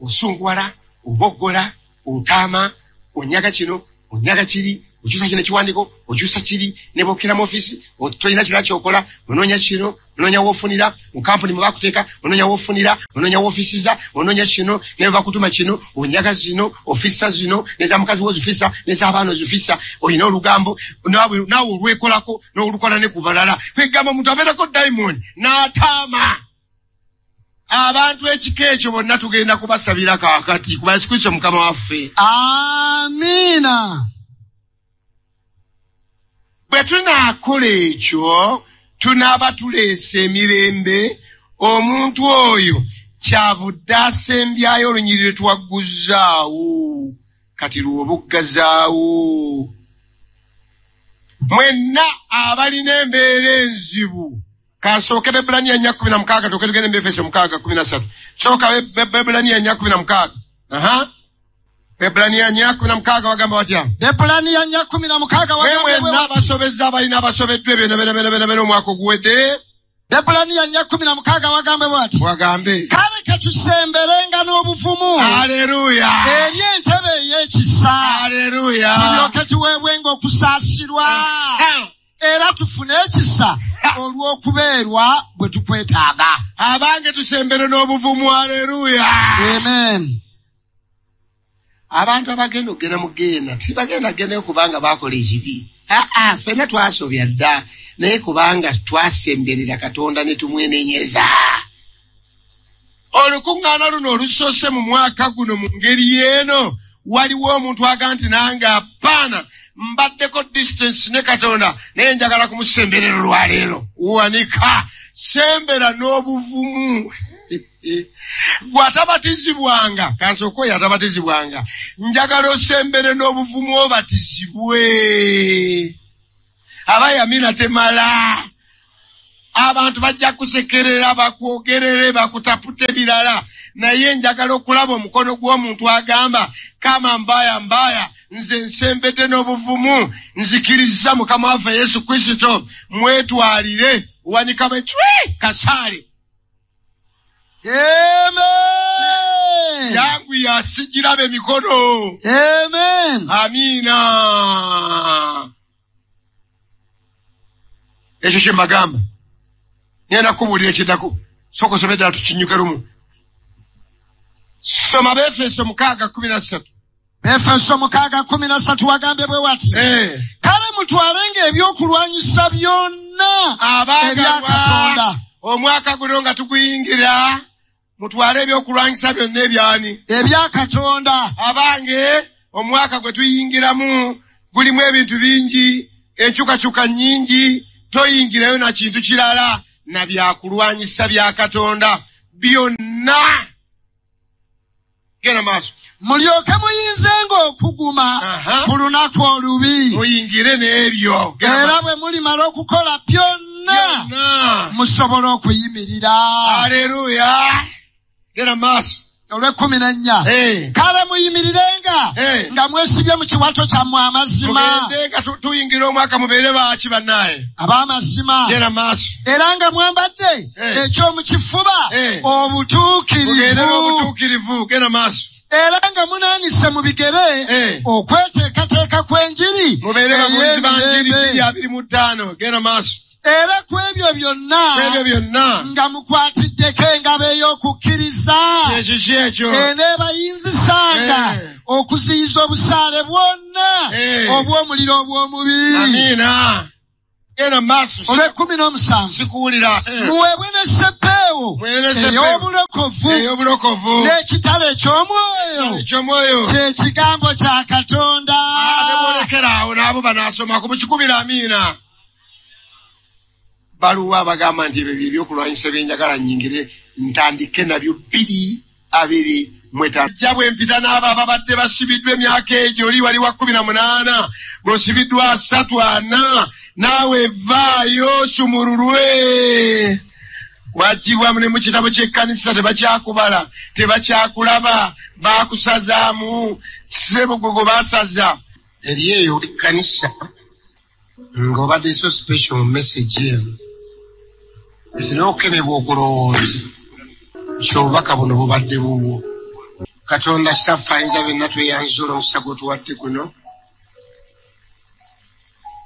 Speaker 1: Osunguwala, oboggola, otaama, onyaga kino, onyaga kiri, okyusa kino ekiwandiiko, okyusa kiri, ne bokkera mu ofiisi, tolina kirala ky'okola, onoonya kino, onoonya w'ofunira, mu kampuni mwe bakuteeka, onoonya w'ofunira, onoonya w'ofiisiza, onoonya kino, ne bwe bakutuma kino, onyaga zino, ofisa zino, n'eza mukazi wo ozifisa, n'ez'abaana ozifisa, olina olugambo, naawe olwekolako, n'olukola ne ku balala. Kwegamba omuntu abeerako dayimooni n'ataama. Abantu ekika ekyo bonna tugenda kubasabira kaakati, kuba Yesu Kristo Mukama waffe.
Speaker 2: Amiina.
Speaker 1: Bwe tunaakola ekyo, tunaaba tuleese emirembe. Omuntu oyo kyavudde asembyayo olunyiriri twagguzaawo, kati lw'obuggazaawo. Mwenna abalina embeera enzibu, kansooke Bebbulaniya 4:16, tuke tugende mu Efeso 6:13. Sooka Bebbulaniya 4:16. Aha. Bebbulaniya 4:16 wagamba watya?
Speaker 2: Bebbulaniya 4:16 wagamba
Speaker 1: mwenna abasobezza abalina abasobeddwa ebyo bena omwaka oguwedde.
Speaker 2: Bebbulaniya 4:16 wagambe bw'ati.
Speaker 1: Wagambe.
Speaker 2: Kale katusemberenga n'obuvumu.
Speaker 1: Haleluya.
Speaker 2: Eri entebe ey'ekisa.
Speaker 1: Haleluya.
Speaker 2: Tulyoke tuweebwenga okusaasirwa. Era tufune ekisa olw'okubeerwa bwe tukwetaaga.
Speaker 1: Abange tusembere n'obuvumu. Haleluya.
Speaker 2: Amen.
Speaker 1: Abantu abagenda okugenda mu ggeyeena tibagenda gendayo kubanga baakola ekibi. Aa, ffenna twasobya dda, naye kubanga twasemberera Katonda ne tumwenenyeza. Olukuŋŋaana luno olusoose mu mwaka guno mu ngeri eno, waliwo omuntu agamba nti nange apaana mbaddeko distance ne Katonda, naye njagala kumusemberera olwaleero. Wanika, sembera n'obuvumu. Gwe atabatizibwanga, kansooke oyo atabatizibwanga, njagala osembere n'obuvumu obatizibwe. Aba yamina temala. Abantu bajja kusekerera, bakwogerere, bakutapute birala, naye njagala okulaba omukono gw'omuntu agamba kama mbaya mbaya, nze nsembedde n'obuvumu, nzikiriza Mukama waffe Yesu Kristo, mwetwalire. Wanika bwe kasaale.
Speaker 2: Amen.
Speaker 1: Yangu yasigiraba emikono.
Speaker 2: Amen.
Speaker 1: Amiina. Ekyo kye mbagamba. Ngenda kubuulira ekiddako. Sooka osome ddala tukinyuke lumu. Soma Befeso 6:13.
Speaker 2: Befeso 6:13 wagambye bwe wati. Kale mutwalenga ebyokulwanyisa byonna ebya Katonda.
Speaker 1: Omwaka guno nga tuguyingira, mutwale ebyokulwanyisa byonna ebyani?
Speaker 2: Ebya Katonda.
Speaker 1: Abange, omwaka gwe tuyingiramu gulimu ebintu bingi, enkyukakyuka nnyingi, toyingirayo na kintu kirala na byakulwanyisa bya Katonda byonna. Genda maaso.
Speaker 2: Mulyoke muyinzenga okuguma ku lunaku olubi.
Speaker 1: Muyingire n'ebyo.
Speaker 2: Era bwe mulimala okukola byonna musobole okuyimirira.
Speaker 1: Haleluya. Genda maaso.
Speaker 2: Olw'e14. Kale muyimirirenga nga mwesibye mu kiwato kyammwe amazima.
Speaker 1: Mugende tuyingira omwaka mubeere baaki bannaye?
Speaker 2: Ab'amazima.
Speaker 1: Genda maaso.
Speaker 2: Era nga mwambadde eky'omu kifuba obutuukirivu.
Speaker 1: Mugende n'obutuukirivu. Genda maaso.
Speaker 2: Era nga munaanise mu bigere okweteekateeka kw'enjiri.
Speaker 1: Mubeere babuulizi ba njiri 225. Genda maaso.
Speaker 2: Era ku ebyo byonna nga mukwatiddeko engabo ey'okukkiriza eneebayinzisanga okuziyiza obusaale bwonna obw'omuliro obw'omubi.
Speaker 1: Amiina. Genda maaso.
Speaker 2: Olw'e17.
Speaker 1: Sikuwulira.
Speaker 2: Muweebwe ne ssepeewo ey'obulokovu n'ekitala eky'omwoyo kye kigambo kya Katonda.
Speaker 1: Ate bwolekera awo n'abo banaasomako mukikubira amiina. Baluwa abagamba nti ebyo ebyokulwanyisa byenjagala nnyingire ntandike nabyo 225. Jja bwe mpita n'abo ababadde basibiddwa emyaka egyo, oli wali wa 18, ng'osibiddwa 3 4, naawe vaayo sumululwe. Waggyibwamu ne mu kitabo ky'ekkanisa tebakyakubala, tebakyakulaba, baakusazaamu, Ssebugugu baasaza. Eri eyo ekkanisa ng'obadde so special message eno, era okemebwa okulowooza nti obubaka buno bubadde bubwo. Katonda Kitaffe ayinza byonna, tweyanzula omukisa gw'otuwadde guno.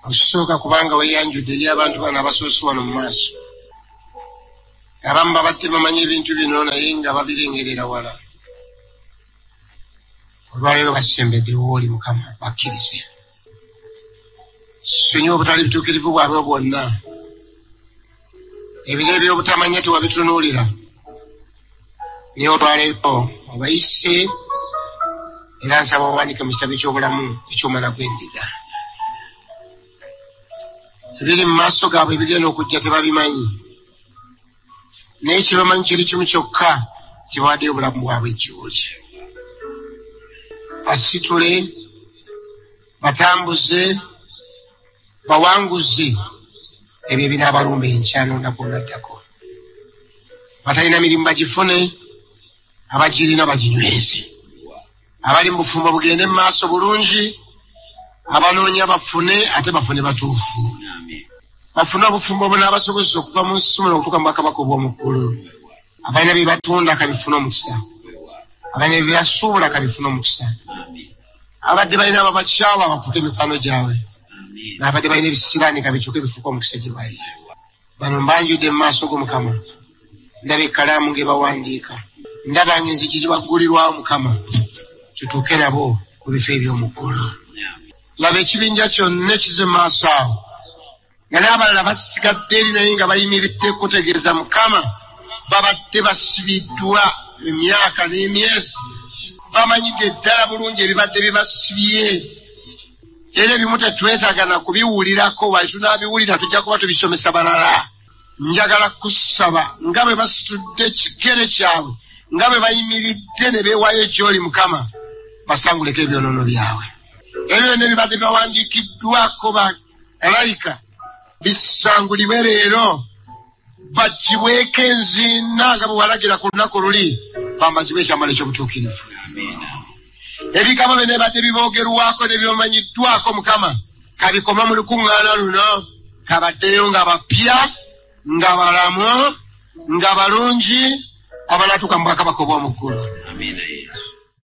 Speaker 1: Okusooka kubanga weeyanjudde eri abantu bano abasoose wano mu maaso. Abamu babadde bamanyi ebintu bino naye nga babirengerera wala. Olwaleero basembedde wooli Mukama, bakkirize. Sonyiwa obutali butuukirivu bwabwe bwonna. Ebiro eby'obutamanya tewabitunuulira. Naye olwaleero obayise, era nsaba owandiike mu kitabo eky'obulamu eky'omwana gw'endiga. Ebiri mu maaso gaabwe ebigenda okujja tebabimanyi, naye kye bamanyi kiri kimu kyokka, kibawaddeyo obulamu bwabwe gy'oli. Basitule, batambuze, Bawanguzi ebyo ebinaabalumba enkya n'olunaku olunaddako. Abatalina mirimu bagifune, abagirina baginyweze. Abali mu bufumbo bugende mu maaso bulungi, abanoonya bafune ate bafune batuufu. Bafune obufumbo bunaabasobozesa okuva mu nsi muno okutuuka mu bwakabaka obw'omu ggulu. Abalina bye batunda kabifune omukisa, abalina bye basuubula kabifune omukisa. Abadde balina ababakyawa bafuuke emikwano gyabwe, n'abadde balina ebisiraani kabikyuke bifuuke omukisa gye bali. Bano mbanjudde mu maaso g'Omukama, ndaba ekkalaamu ng'ebawandiika, ndaba ng'enzigi zibaggulirwawo Mukama, tutuuke nabo ku bifo eby'omu ggulu. Laba ekibinja kyonna ekize mu maaso awo, nga n'abalala basigadde eri naye nga bayimiridde kutegeeza Mukama, babadde basibiddwa emyaka n'emyezi, bamanyidde ddala bulungi ebibadde bibasibye, era ebimu tetwetaaga na kubiwulirako, bwe tunaabiwulira tujja kuba tubisomesa balala. Njagala kusaba nga bwe basitudde ekigere kyabwe, nga bwe bayimiridde ne beewaayo gy'oli Mukama, basanguleko ebyonoono byabwe. Ebyo byonna ebibadde bibawandiikiddwako bamalayika bisangulibwe leero, baggyibweko enziina nga bwe walagira ku lunaku luli, bambazibwe ekyambalo eky'obutuukirivu. Ebigambo byonna ebibadde biboogerwako ne byomanyiddwako Mukama, kabikoma mu lukuŋŋaana luno, kabaddeyo nga bapya, nga balamu, nga balungi, abanaatuuka mu bwakabaka obw'omu ggulu.